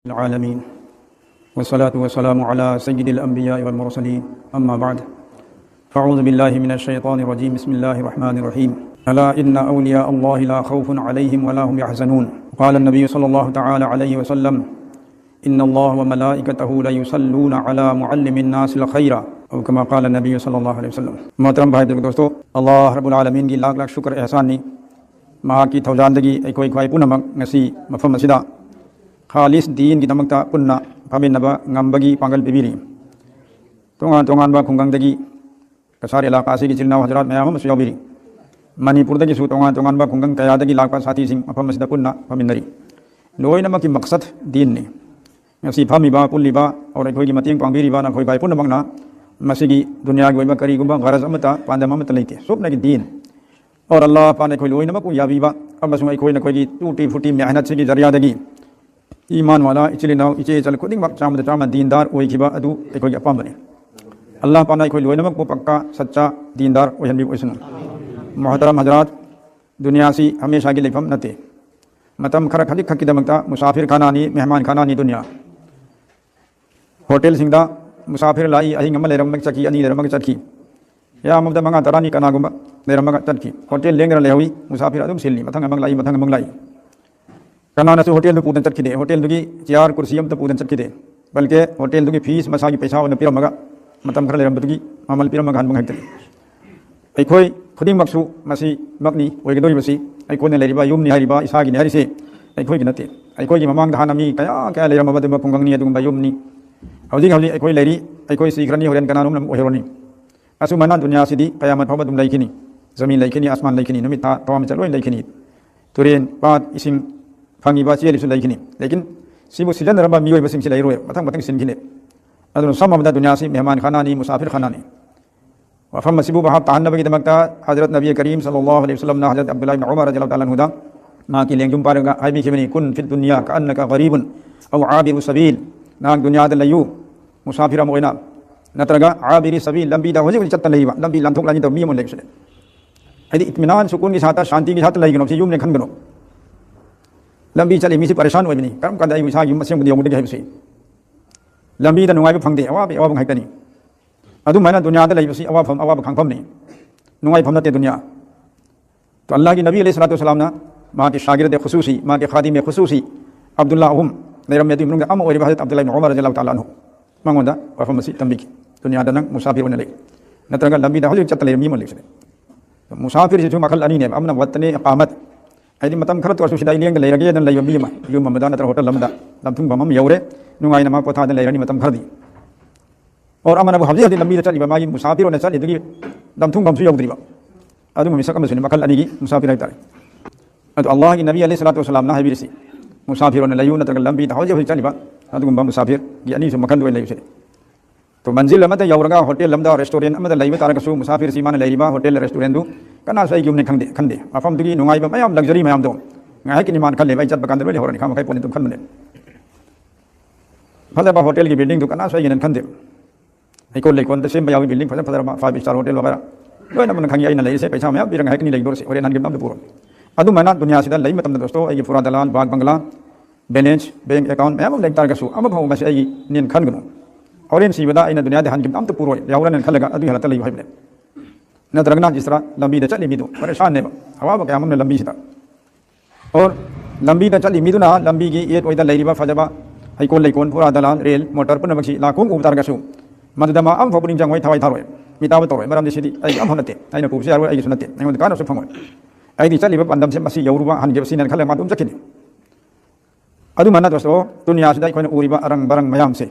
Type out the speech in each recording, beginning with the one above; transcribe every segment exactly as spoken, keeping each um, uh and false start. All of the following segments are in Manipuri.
العالمين، والصلاة والسلام على سيد الأنبياء والمرسلين. أما بعد، فأعوذ بالله من الشيطان الرجيم. بسم الله الرحمن الرحيم. ألا إن أولياء الله لا خوف عليهم ولا هم يحزنون. قال النبي صلى الله تعالى عليه وسلم: إن الله وملائكته ليصلون على معلم الناس الخير، أو كما قال النبي صلى الله عليه وسلم. ꯃꯣꯍꯇꯔꯝ ꯚꯥꯏ ꯑꯗꯨꯒ ꯗꯣꯁꯇꯣ, ꯑꯜꯂꯥꯍ ꯔꯕꯨꯜ ꯑꯥꯂꯃꯤꯟꯒꯤ ꯂꯥꯛ ꯂꯥꯛ ꯁꯨꯀꯔ ꯑꯦꯍꯁꯥꯟꯅꯤ꯫ ꯃꯍꯥꯛꯀꯤ ꯊꯧꯖꯥꯜꯗꯒꯤ ꯑꯩꯈꯣꯏ ꯈ꯭ꯋꯥꯏ ꯄꯨꯝꯅꯃꯛ ꯉꯁꯤ ꯃꯐꯝ ꯑꯁꯤꯗ ꯈꯥꯂꯤꯁ ꯗꯤꯟꯒꯤꯗꯃꯛꯇ ꯄꯨꯟꯅ ꯐꯝꯃꯤꯟꯅꯕ ꯉꯝꯕꯒꯤ ꯄꯥꯡꯒꯜ ꯄꯤꯕꯤꯔꯤ꯫ ꯇꯣꯉꯥꯟ ꯇꯣꯉꯥꯟꯕ ꯈꯨꯡꯒꯪꯗꯒꯤ ꯀꯁꯥꯔ ꯏꯂꯥꯀꯥ ꯑꯁꯤꯒꯤ ꯏꯆꯤꯜ ꯏꯅꯥꯎ ꯍꯖꯔꯥꯠ ꯃꯌꯥꯝ ꯑꯃꯁꯨ ꯌꯥꯎꯕꯤꯔꯤ꯫ ꯃꯅꯤꯄꯨꯔꯗꯒꯤꯁꯨ ꯇꯣꯉꯥꯟ ꯇꯣꯉꯥꯟꯕ ꯈꯨꯡꯒꯪ ꯀꯌꯥꯗꯒꯤ ꯂꯥꯛꯄ ꯁꯥꯊꯤꯁꯤꯡ ꯃꯐꯝ ꯑꯁꯤꯗ ꯄꯨꯟꯅ ꯐꯝꯃꯤꯟꯅꯔꯤ꯫ ꯂꯣꯏꯅꯃꯛꯀꯤ ꯃꯛꯁꯠ ꯗꯤꯟꯅꯤ꯫ ꯉꯁꯤ ꯐꯝꯃꯤꯕ, ꯄꯨꯜꯂꯤꯕ, ꯑꯣꯔ ꯑꯩꯈꯣꯏꯒꯤ ꯃꯇꯦꯡ ꯄꯥꯡꯕꯤꯔꯤꯕ ꯅꯈꯣꯏ ꯚꯥꯏ ꯄꯨꯝꯅꯃꯛꯅ ꯃꯁꯤꯒꯤ ꯗꯨꯅꯤꯌꯥꯒꯤ ꯑꯣꯏꯕ ꯀꯔꯤꯒꯨꯝꯕ ꯒꯔꯖ ꯑꯃꯠꯇ, ꯄꯥꯟꯗꯝ ꯑꯃꯠꯇ ꯂꯩꯇꯦ꯫ ꯁꯨꯞꯅꯒꯤ ꯗꯤꯟ꯫ ꯑꯣꯔ ꯑꯜꯂꯥꯍ ꯄꯥꯛꯅ ꯑꯩꯈꯣꯏ ꯂꯣꯏꯅꯃꯛꯄꯨ ꯌꯥꯕꯤꯕ ꯑꯃꯁꯨꯡ ꯑꯩꯈꯣꯏ ꯅꯈꯣꯏꯒꯤ ꯇꯨꯇꯤ ꯐꯨꯇꯤ ꯃꯦꯍꯅꯠꯁꯤꯒꯤ ꯖꯔꯤꯌꯥꯗꯒꯤ ꯏꯃꯥꯟ ꯋꯥꯂꯥ ꯏꯆꯤꯜ ꯏꯅꯥꯎ, ꯏꯆꯦ ꯏꯆꯜ ꯈꯨꯗꯤꯡꯃꯛ ꯆꯥꯝꯃꯗ ꯆꯥꯝꯃ ꯗꯤꯟꯗꯥꯔ ꯑꯣꯏꯈꯤꯕ ꯑꯗꯨ ꯑꯩꯈꯣꯏꯒꯤ ꯑꯄꯥꯝꯕꯅꯤ꯫ ꯑꯜꯂꯥꯍ ꯄꯥꯛꯅ ꯑꯩꯈꯣꯏ ꯂꯣꯏꯅꯃꯛꯄꯨ ꯄꯛꯀꯥ ꯁꯠꯆꯥ ꯗꯤꯟꯗꯥꯔ ꯑꯣꯏꯍꯟꯕꯤꯕ ꯑꯣꯏꯁꯅꯨ꯫ ꯃꯣꯍꯇꯔꯝ ꯍꯖꯔꯥꯠ, ꯗꯨꯅꯤꯌꯥꯁꯤ ꯍꯃꯦꯁꯥꯒꯤ ꯂꯩꯐꯝ ꯅꯠꯇꯦ꯫ ꯃꯇꯝ ꯈꯔ ꯈꯖꯤꯛ ꯈꯛꯀꯤꯗꯃꯛꯇ ꯃꯨꯁꯥꯐꯤꯔ ꯈꯥꯅꯥꯅꯤ, ꯃꯦꯍꯃꯥꯟ ꯈꯥꯅꯥꯅꯤ ꯗꯨꯅꯤꯌꯥ꯫ ꯍꯣꯇꯦꯜꯁꯤꯡꯗ ꯃꯨꯁꯥꯐꯤꯔ ꯂꯥꯛꯏ, ꯑꯍꯤꯡ ꯑꯃ ꯂꯩꯔꯝꯃꯒ ꯆꯠꯈꯤ, ꯑꯅꯤ ꯂꯩꯔꯝꯃꯒ ꯆꯠꯈꯤ, ꯌꯥꯝꯃꯕꯗ ꯃꯉꯥ ꯇꯔꯥꯅꯤ ꯀꯅꯥꯒꯨꯝꯕ ꯂꯩꯔꯝꯃꯒ ꯆꯠꯈꯤ꯫ ꯍꯣꯇꯦꯜ ꯂꯦꯡꯗꯅ ꯂꯩꯍꯧꯏ, ꯃꯨꯁꯥꯐꯤꯔ ꯑꯗꯨꯝ ꯁꯤꯜꯂꯤ, ꯃꯊꯪ ꯑꯃꯨꯛ ꯂꯥꯛꯏ, ꯃꯊꯪ ꯑꯃꯨꯛ ꯂꯥꯛꯏ꯫ ꯀꯅꯥꯅꯁꯨ ꯍꯣꯇꯦꯜꯗꯨ ꯄꯨꯗꯅ ꯆꯠꯈꯤꯗꯦ꯫ ꯍꯣꯇꯦꯜꯗꯨꯒꯤ ꯆꯤꯌꯥꯔ ꯀꯨꯔꯁꯤ ꯑꯃꯠꯇ ꯄꯨꯗꯅ ꯆꯠꯈꯤꯗꯦ꯫ ꯕꯜꯀꯦ ꯍꯣꯇꯦꯜꯗꯨꯒꯤ ꯐꯤꯁ ꯃꯁꯥꯒꯤ ꯄꯩꯁꯥ ꯑꯣꯏꯅ ꯄꯤꯔꯝꯃꯒ, ꯃꯇꯝ ꯈꯔ ꯂꯩꯔꯝꯕꯗꯨꯒꯤ ꯃꯃꯜ ꯄꯤꯔꯝꯃꯒ ꯍꯟꯕ ꯉꯥꯛꯇꯅꯤ꯫ ꯑꯩꯈꯣꯏ ꯈꯨꯗꯤꯡꯃꯛꯁꯨ ꯃꯁꯤꯃꯛꯅꯤ ꯑꯣꯏꯒꯗꯧꯔꯤꯕꯁꯤ꯫ ꯑꯩꯈꯣꯏꯅ ꯂꯩꯔꯤꯕ ꯌꯨꯝꯅꯤ ꯍꯥꯏꯔꯤꯕ, ꯏꯁꯥꯒꯤꯅꯤ ꯍꯥꯏꯔꯤꯁꯦ ꯑꯩꯈꯣꯏꯒꯤ ꯅꯠꯇꯦ꯫ ꯑꯩꯈꯣꯏꯒꯤ ꯃꯃꯥꯡꯗ ꯍꯥꯟꯅ ꯃꯤ ꯀꯌꯥ ꯀꯌꯥ ꯂꯩꯔꯝꯃꯕ ꯑꯗꯨꯒꯨꯝꯕ ꯈꯨꯡꯒꯪꯅꯤ, ꯑꯗꯨꯒꯨꯝꯕ ꯌꯨꯝꯅꯤ꯫ ꯍꯧꯖꯤꯛ ꯍꯧꯖꯤꯛ ꯑꯩꯈꯣꯏ ꯂꯩꯔꯤ, ꯑꯩꯈꯣꯏ ꯁꯤꯈ꯭ꯔꯅꯤ, ꯍꯣꯔꯦꯟ ꯀꯅꯥꯅꯣꯝꯅ ꯑꯃꯨꯛ ꯑꯣꯏꯍꯧꯔꯅꯤ꯫ ꯑꯁꯨꯃꯥꯏꯅ ꯗꯨꯅꯤꯌꯥꯁꯤꯗꯤ ꯀꯌꯥꯃꯠ ꯐꯥꯎꯕ ꯑꯗꯨꯝ ꯂꯩꯈꯤꯅꯤ꯫ ꯖꯃꯤꯟ ꯂꯩꯈꯤꯅꯤ, ꯑꯁꯃꯥꯟ ꯂꯩꯈꯤꯅꯤ, ꯅꯨꯃꯤꯠ ꯊꯥ ꯊꯋꯥꯟꯃꯤꯆꯥꯛ ꯂꯣꯏ ꯂꯩꯈꯤꯅꯤ꯫ ꯇꯨꯔꯦꯟ, ꯄꯥꯠ, ꯏꯁꯤꯡ ꯐꯪꯉꯤꯕ ꯆꯦꯜꯂꯤꯁꯨ ꯂꯩꯈꯤꯅꯤ꯫ ꯂꯦꯀꯤꯟ ꯁꯤꯕꯨ ꯁꯤꯖꯤꯟꯅꯔꯝꯕ ꯃꯤꯑꯣꯏꯕꯁꯤꯡꯁꯤ ꯂꯩꯔꯣꯏ, ꯃꯊꯪ ꯃꯊꯪ ꯁꯤꯟꯈꯤꯅꯤ꯫ ꯑꯗꯨꯅ ꯁꯝꯃꯕꯗ ꯗꯨꯅꯤꯌꯥꯁꯤ ꯃꯦꯍꯃꯥꯟ ꯈꯥꯅꯥꯅꯤ, ꯃꯨꯁꯥꯐꯤꯔ ꯈꯥꯅꯥꯅꯤ꯫ ꯋꯥꯐꯝ ꯑꯁꯤꯕꯨ ꯚꯥꯞ ꯇꯥꯍꯟꯅꯕꯒꯤꯗꯃꯛꯇ ꯍꯖꯔꯠ ꯅꯕꯤ ꯀꯔꯤꯝ ꯁꯜꯂꯜꯂꯥꯍꯨ ꯑꯂꯩꯍꯤ ꯋꯁꯜꯂꯝꯅ ꯍꯖꯔꯠ ꯑꯕꯗꯨꯜꯂꯥꯍ ꯏꯕꯅ ꯎꯃꯔ ꯔꯖꯤꯌꯜꯂꯥꯍꯨ ꯇꯥꯂꯥ ꯑꯟꯍꯨꯗ ꯃꯍꯥꯛꯀꯤ ꯂꯦꯡꯖꯨꯝ ꯄꯥꯏꯔꯒ ꯍꯥꯏꯕꯤꯈꯤꯕꯅꯤ, "ꯀꯨꯟ ꯐꯤꯠ ꯗꯨꯅꯤꯌꯥ ꯀꯑꯟꯅꯀ ꯒꯔꯤꯕꯨꯟ ꯑꯧ ꯑꯥꯕꯤꯔꯨ ꯁꯕꯤꯜ", ꯅꯍꯥꯛ ꯗꯨꯅꯤꯌꯥꯗ ꯂꯩꯌꯨ, ꯃꯨꯁꯥꯐꯤꯔ ꯑꯃ ꯑꯣꯏꯅ, ꯅꯠꯇ꯭ꯔꯒ ꯑꯥꯕꯤꯔꯤ ꯁꯕꯤꯜ, ꯂꯝꯕꯤꯗ ꯍꯧꯖꯤꯛ ꯍꯧꯖꯤꯛ ꯆꯠꯇꯅ ꯂꯩꯕ, ꯂꯝꯕꯤ ꯂꯥꯟꯊꯣꯛ ꯂꯥꯟꯁꯤꯟ ꯇꯧꯕ ꯃꯤ ꯑꯃ ꯂꯩꯕꯁꯨ ꯂꯩ꯫ ꯍꯥꯏꯗꯤ ꯏꯠꯃꯤꯅꯥꯟ, ꯁꯨꯀꯨꯟꯒꯤ ꯁꯥꯠꯇ, ꯁꯥꯟꯇꯤꯒꯤ ꯁꯥꯠꯇ ꯂꯩꯒꯅꯣ, ꯁꯤ ꯌꯨꯝꯅꯦ ꯈꯟꯒꯅꯣ꯫ ꯂꯝꯕꯤ ꯆꯠꯂꯤ ꯃꯤꯁꯤ ꯄꯔꯦꯁꯥꯟ ꯑꯣꯏꯕꯅꯤ꯫ ꯀꯔꯝ ꯀꯥꯟꯗ ꯑꯩꯕꯨ ꯏꯁꯥꯒꯤ ꯌꯨꯝ ꯑꯁꯦꯡꯕꯗ ꯌꯧꯒꯗꯒꯦ ꯍꯥꯏꯕꯁꯤ꯫ ꯂꯝꯕꯤꯗ ꯅꯨꯡꯉꯥꯏꯕ ꯐꯪꯗꯦ, ꯑꯋꯥꯕ ꯑꯋꯥꯕ ꯉꯥꯛꯇꯅꯤ꯫ ꯑꯗꯨꯃꯥꯏꯅ ꯗꯨꯅꯤꯌꯥꯗ ꯂꯩꯕꯁꯤ ꯑꯋꯥꯐꯝ ꯑꯋꯥꯕ ꯈꯪꯐꯝꯅꯤ, ꯅꯨꯡꯉꯥꯏꯐꯝ ꯅꯠꯇꯦ ꯗꯨꯅꯤꯌꯥ꯫ ꯇꯣ ꯑꯜꯂꯥꯍꯒꯤ ꯅꯕꯤ ꯑꯂꯩꯍꯤ ꯁꯂꯥꯇꯨ ꯋꯁꯂꯥꯝꯅ ꯃꯥꯒꯤ ꯁꯥꯒꯤꯔꯗꯦ ꯈꯨꯁꯨꯁꯤ, ꯃꯥꯒꯤ ꯈꯥꯗꯤꯃꯦ ꯈꯨꯁꯨꯁꯤ ꯑꯕꯗꯨꯜꯂꯥ ꯑꯍꯨꯝ ꯂꯩꯔꯝꯃꯤ꯫ ꯑꯗꯨꯒꯤ ꯃꯅꯨꯡꯗ ꯑꯃ ꯑꯣꯏꯔꯤꯕ ꯍꯖꯔꯠ ꯑꯕꯗꯨꯜꯂꯥ ꯏꯕꯅ ꯎꯃꯔ ꯔꯖꯤꯌꯜꯂꯥꯍꯨ ꯇꯥꯂꯥ ꯑꯟꯍꯨ, ꯃꯉꯣꯟꯗ ꯋꯥꯐꯝ ꯑꯁꯤ ꯇꯝꯕꯤꯈꯤ꯫ ꯗꯨꯅꯤꯌꯥꯗ ꯅꯪ ꯃꯨꯁꯥꯐꯤꯔ ꯑꯣꯏꯅ ꯂꯩ, ꯅꯠꯇ꯭ꯔꯒ ꯂꯝꯕꯤꯗ ꯍꯧꯖꯤꯛ ꯆꯠꯇ ꯂꯩꯕ ꯃꯤ ꯑꯃ ꯂꯩꯕꯁꯤꯅꯦ꯫ ꯃꯨꯁꯥꯐꯤꯔꯁꯤꯁꯨ ꯃꯈꯜ ꯑꯅꯤꯅꯦꯕ꯫ ꯑꯃꯅ ꯋꯇꯅꯦ ꯏꯀꯥꯃꯠ, ꯍꯥꯏꯗꯤ ꯃꯇꯝ ꯈꯔꯇ ꯑꯣꯏꯔꯁꯨ ꯁꯤꯗ ꯑꯩ ꯂꯦꯡꯗ ꯂꯩꯔꯒꯦꯗꯅ ꯂꯩꯕ ꯃꯤ ꯑꯃ, ꯌꯨꯝ ꯑꯃꯗ ꯅꯠꯇ꯭ꯔꯒ ꯍꯣꯇꯦꯜ ꯑꯃꯗ ꯂꯝꯊꯨꯡꯐꯝ ꯑꯃ ꯌꯧꯔꯦ, ꯅꯨꯡꯉꯥꯏꯅ ꯃꯥ ꯄꯣꯊꯥꯗꯅ ꯂꯩꯔꯅꯤ ꯃꯇꯝ ꯈꯔꯗꯤ꯫ ꯑꯣꯔ ꯑꯃꯅꯕꯨ ꯍꯧꯖꯤꯛ ꯍꯧꯖꯤꯛ ꯂꯝꯕꯤꯗ ꯆꯠꯂꯤꯕ ꯃꯥꯒꯤ ꯃꯨꯁꯥꯐꯤꯔ ꯑꯣꯏꯅ ꯆꯠꯂꯤꯗꯨꯒꯤ ꯂꯝꯊꯨꯡꯐꯝꯁꯨ ꯌꯧꯗ꯭ꯔꯤꯕ ꯑꯗꯨꯒꯨꯝꯕ ꯃꯤꯁꯛ ꯑꯃꯁꯨꯅꯤ꯫ ꯃꯈꯜ ꯑꯅꯤꯒꯤ ꯃꯨꯁꯥꯐꯤꯔ ꯍꯥꯏꯇꯥꯔꯦ꯫ ꯑꯗꯣ ꯑꯜꯂꯥꯍꯒꯤ ꯅꯕꯤ ꯑꯂꯩꯍꯤ ꯁꯂꯥꯇꯨ ꯋꯁꯂꯥꯝꯅ ꯍꯥꯏꯕꯤꯔꯤꯁꯤ, ꯃꯨꯁꯥꯐꯤꯔ ꯑꯣꯏꯅ ꯂꯩꯌꯨ ꯅꯠꯇ꯭ꯔꯒ ꯂꯝꯕꯤꯗ ꯍꯧꯖꯤꯛ ꯍꯧꯖꯤꯛ ꯆꯠꯂꯤꯕ ꯑꯗꯨꯒꯨꯝꯕ ꯃꯨꯁꯥꯐꯤꯔꯒꯤ ꯑꯅꯤꯁꯨ ꯃꯈꯜꯗ ꯑꯣꯏꯅ ꯂꯩꯌꯨꯁꯦ꯫ ꯇꯣ ꯃꯟꯖꯤꯜ ꯑꯃꯗ ꯌꯧꯔꯒ ꯍꯣꯇꯦꯜ ꯑꯃꯗ, ꯔꯦꯁꯇꯨꯔꯦꯟ ꯑꯃꯗ ꯂꯩꯕ ꯇꯥꯔꯒꯁꯨ ꯃꯨꯁꯥꯐꯤꯔꯁꯤ ꯃꯥꯅ ꯂꯩꯔꯤꯕ ꯍꯣꯇꯦꯜ ꯔꯦꯁꯇꯨꯔꯦꯟꯗꯨ ꯀꯅꯥꯁꯨ ꯑꯩꯒꯤ ꯌꯨꯝꯅꯤ ꯈꯪꯗꯦ, ꯈꯟꯗꯦ꯫ ꯃꯐꯝꯗꯨꯒꯤ ꯅꯨꯡꯉꯥꯏꯕ ꯃꯌꯥꯝ, ꯂꯛꯖꯔꯤ ꯃꯌꯥꯝꯗꯣ ꯉꯥꯏꯍꯥꯛꯀꯤꯅꯤ ꯃꯥꯅ ꯈꯜꯂꯦꯕ, ꯑꯩ ꯆꯠꯄ ꯀꯥꯟꯗ ꯂꯣꯏ ꯂꯩꯍꯧꯔꯅꯤ, ꯈꯥ ꯃꯈꯩ ꯄꯣꯠꯅꯤ ꯑꯗꯨꯝ ꯈꯟꯕꯅꯦ꯫ ꯐꯖꯕ ꯍꯣꯇꯦꯜꯒꯤ ꯕꯤꯜꯗꯤꯡꯗꯨ ꯀꯅꯥꯁꯨ ꯑꯩꯒꯤꯅꯦꯅ ꯈꯟꯗꯦ꯫ ꯍꯩꯀꯣꯜ ꯂꯩꯀꯣꯜꯗ ꯁꯦꯝꯕ ꯌꯥꯎꯏ, ꯕꯤꯜꯗꯤꯡ ꯐꯖ ꯐꯖꯔꯕ, ꯐꯥꯏꯚ ꯁ꯭ꯇꯥꯔ ꯍꯣꯇꯦꯜ ꯋꯥꯒꯦꯔꯥ ꯂꯣꯏꯅꯃꯛꯅ ꯈꯪꯉꯤ꯫ ꯑꯩꯅ ꯂꯩꯔꯤꯁꯦ ꯄꯩꯁꯥ ꯃꯌꯥꯝ ꯄꯤꯔꯒ ꯉꯥꯏꯍꯥꯛꯀꯤꯅꯤ ꯂꯩꯗꯣꯔꯁꯦ, ꯍꯣꯔꯦꯟ ꯍꯟꯈꯤꯕ ꯑꯝꯇ ꯄꯨꯔꯣꯏ꯫ ꯑꯗꯨꯃꯥꯏꯅ ꯗꯨꯅꯤꯌꯥꯁꯤꯗ ꯂꯩ ꯃꯇꯝꯗ ꯗꯣꯁꯇꯣ, ꯑꯩꯒꯤ ꯄꯨꯔꯥ ꯗꯂꯥꯟ, ꯕꯥꯒ ꯕꯪꯒꯂꯥ, ꯕꯦꯂꯦꯟꯁ, ꯕꯦꯡꯛ ꯑꯦꯀꯥꯎꯟ ꯃꯌꯥꯝ ꯑꯃ ꯂꯩ ꯇꯥꯔꯒꯁꯨ ꯑꯃꯐꯥꯎ ꯃꯁꯤ ꯑꯩꯒꯤꯅꯦꯅ ꯈꯟꯒꯅꯨ꯫ ꯍꯣꯔꯦꯟ ꯁꯤꯕꯗ ꯑꯩꯅ ꯗꯨꯅꯤꯌꯥꯗ ꯍꯟꯈꯤꯕ ꯑꯝꯇ ꯄꯨꯔꯣꯏ, ꯂꯩꯍꯧꯔꯅꯦꯅ ꯈꯜꯂꯒ ꯑꯗꯨꯒꯤ ꯍꯥꯂꯠꯇ ꯂꯩꯌꯨ ꯍꯥꯏꯕꯅꯦ꯫ ꯅꯠꯇ꯭ꯔꯒꯅ ꯖꯤꯁ ꯇꯔꯍ ꯂꯝꯕꯤꯗ ꯆꯠꯂꯤ ꯃꯤꯗꯨ ꯄꯔꯦꯁꯥꯟꯅꯦꯕ, ꯑꯋꯥꯕ ꯀꯌꯥ ꯑꯃꯅ ꯂꯝꯕꯤꯁꯤꯗ꯫ ꯑꯣꯔ ꯂꯝꯕꯤꯗ ꯆꯠꯂꯤ ꯃꯤꯗꯨꯅ ꯂꯝꯕꯤꯒꯤ ꯌꯦꯠ ꯑꯣꯏꯗ ꯂꯩꯔꯤꯕ ꯐꯖꯕ ꯍꯩꯀꯣꯜ ꯂꯩꯀꯣꯜ, ꯐꯨꯔꯥ ꯗꯂꯥꯜ, ꯔꯦꯜ, ꯃꯣꯇꯣꯔ ꯄꯨꯝꯅꯃꯛꯁꯤ ꯂꯥꯛ ꯀꯨꯝ ꯎꯕ ꯇꯥꯔꯒꯁꯨ ꯃꯗꯨꯗ ꯃꯥ ꯑꯃꯐꯥꯎ ꯄꯨꯛꯅꯤꯡ ꯆꯪꯉꯣꯏ, ꯊꯋꯥꯏ ꯊꯥꯔꯣꯏ꯫ ꯃꯤ ꯇꯥꯕ ꯇꯧꯔꯣꯏ, ꯃꯔꯝꯗꯤ ꯁꯤꯗꯤ ꯑꯩꯒꯤ ꯑꯃꯐꯥꯎ ꯅꯠꯇꯦ, ꯑꯩꯅ ꯄꯨꯕꯁꯨ ꯌꯥꯔꯣꯏ, ꯑꯩꯒꯤꯁꯨ ꯅꯠꯇꯦ, ꯑꯩꯉꯣꯟꯗ ꯀꯥꯟꯅꯕꯁꯨ ꯐꯪꯉꯣꯏ꯫ ꯑꯩꯗꯤ ꯆꯠꯂꯤꯕ ꯄꯥꯟꯗꯝꯁꯦ ꯃꯁꯤ ꯌꯧꯔꯨꯕ ꯍꯟꯈꯤꯕ ꯁꯤꯅꯦꯅ ꯈꯜꯂꯒ ꯃꯥ ꯑꯗꯨꯝ ꯆꯠꯈꯤꯅꯤ꯫ ꯑꯗꯨꯃꯥꯏꯅ ꯗꯣꯁꯇꯣ, ꯗꯨꯅꯤꯌꯥꯁꯤꯗ ꯑꯩꯈꯣꯏꯅ ꯎꯔꯤꯕ ꯑꯔꯪ ꯕꯔꯪ ꯃꯌꯥꯝꯁꯦ,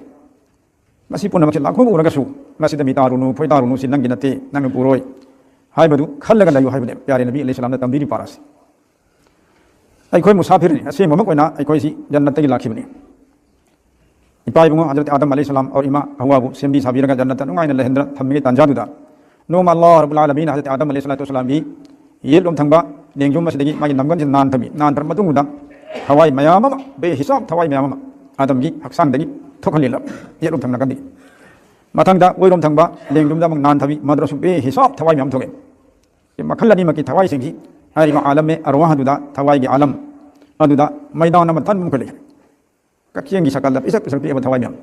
ꯃꯁꯤ ꯄꯨꯝꯅꯃꯛꯁꯦ ꯂꯥꯛꯈꯨꯝ ꯎꯔꯒꯁꯨ ꯃꯁꯤꯗ ꯃꯤ ꯇꯥꯔꯨꯅꯨ, ꯈꯣꯏ ꯇꯥꯔꯨꯅꯨ, ꯁꯤ ꯅꯪꯒꯤ ꯅꯠꯇꯦ, ꯅꯪꯅ ꯄꯨꯔꯣꯏ ꯍꯥꯏꯕꯗꯨ ꯈꯜꯂꯒ ꯂꯩꯌꯨ ꯍꯥꯏꯕꯅꯦ ꯄ꯭ꯌꯥꯔꯦ ꯅꯕꯤ ꯑꯂꯩꯍꯤ ꯁꯂꯥꯝꯅ ꯇꯝꯕꯤꯔꯤ ꯄꯥꯔꯥꯁꯦ꯫ ꯑꯩꯈꯣꯏ ꯃꯨꯁꯥꯐꯤꯔꯅꯤ, ꯑꯁꯦꯡꯕꯃꯛ ꯑꯣꯏꯅ ꯑꯩꯈꯣꯏꯁꯤ ꯖꯟꯅꯠꯇꯒꯤ ꯂꯥꯛꯈꯤꯕꯅꯤ꯫ ꯏꯄꯥ ꯏꯕꯨꯡꯉꯣ ꯍꯖꯔꯠ ꯑꯥꯗꯝ ꯑꯂꯩꯍꯤ ꯁꯂꯥꯝ ꯑꯣꯔ ꯏꯃꯥ ꯍꯋꯥꯕꯨ ꯁꯦꯝꯕꯤ ꯁꯥꯕꯤꯔꯒ ꯖꯟꯅꯠꯇ ꯅꯨꯡꯉꯥꯏꯅ ꯂꯩꯍꯟꯗꯅ ꯊꯝꯃꯤꯉꯩ ꯇꯥꯟꯖꯥꯗꯨꯗ, ꯅꯣꯡꯃ ꯑꯜꯂꯥꯍ ꯔꯕꯨꯜ ꯑꯥꯂꯃꯤꯟ ꯍꯖꯔꯠ ꯑꯥꯗꯝ ꯑꯂꯩꯍꯤ ꯁꯂꯥꯇꯨ ꯋꯁꯂꯥꯝꯒꯤ ꯌꯦꯠꯂꯣꯝ ꯊꯪꯕ ꯂꯦꯡꯖꯨꯝ ꯑꯁꯤꯗꯒꯤ ꯃꯥꯒꯤ ꯅꯝꯒꯟꯁꯤ ꯅꯥꯟꯊꯕꯤ, ꯅꯥꯟꯊꯔꯕ ꯃꯇꯨꯡꯗ ꯊꯋꯥꯏ ꯃꯌꯥꯝ ꯑꯃ, ꯕꯦꯍꯤꯁꯥꯕ ꯊꯋꯥꯏ ꯃꯌꯥꯝ ꯑꯃ ꯑꯥꯗꯝꯒꯤ ꯍꯛꯆꯥꯡꯗꯒꯤ ꯊꯣꯛꯍꯜꯂꯦꯕ, ꯌꯦꯠꯂꯣꯝ ꯊꯪ ꯅꯥꯀꯟꯗꯒꯤ꯫ ꯃꯊꯪꯗ ꯑꯣꯏꯔꯣꯝ ꯊꯪꯕ ꯂꯦꯡꯖꯨꯝꯗ ꯑꯃꯨꯛ ꯅꯥꯟꯊꯕꯤ, ꯃꯗꯨꯗꯁꯨ ꯕꯦꯍꯤꯁꯥꯕ ꯊꯋꯥꯏ ꯃꯌꯥꯝ ꯊꯣꯛꯑꯦ꯫ ꯁꯤ ꯃꯈꯜ ꯑꯅꯤꯃꯛꯀꯤ ꯊꯋꯥꯏꯁꯤꯡꯁꯤ ꯍꯥꯏꯔꯤꯕ ꯑꯥꯂꯝ ꯑꯦ ꯑꯔꯋꯥꯍꯗꯨꯗ, ꯊꯋꯥꯏꯒꯤ ꯑꯥꯂꯝ, ꯑꯗꯨꯗ ꯃꯩꯗꯥꯟ ꯑꯃ ꯊꯟꯕ ꯃꯈꯣꯏ ꯂꯩꯈ꯭ꯔꯦ꯫ ꯀꯛꯆꯦꯡꯒꯤ ꯁꯀꯜꯗ ꯄꯤꯁꯛ ꯄꯤꯁꯛ ꯄꯤꯛꯑꯕ ꯊꯋꯥꯏ ꯃꯌꯥꯝ,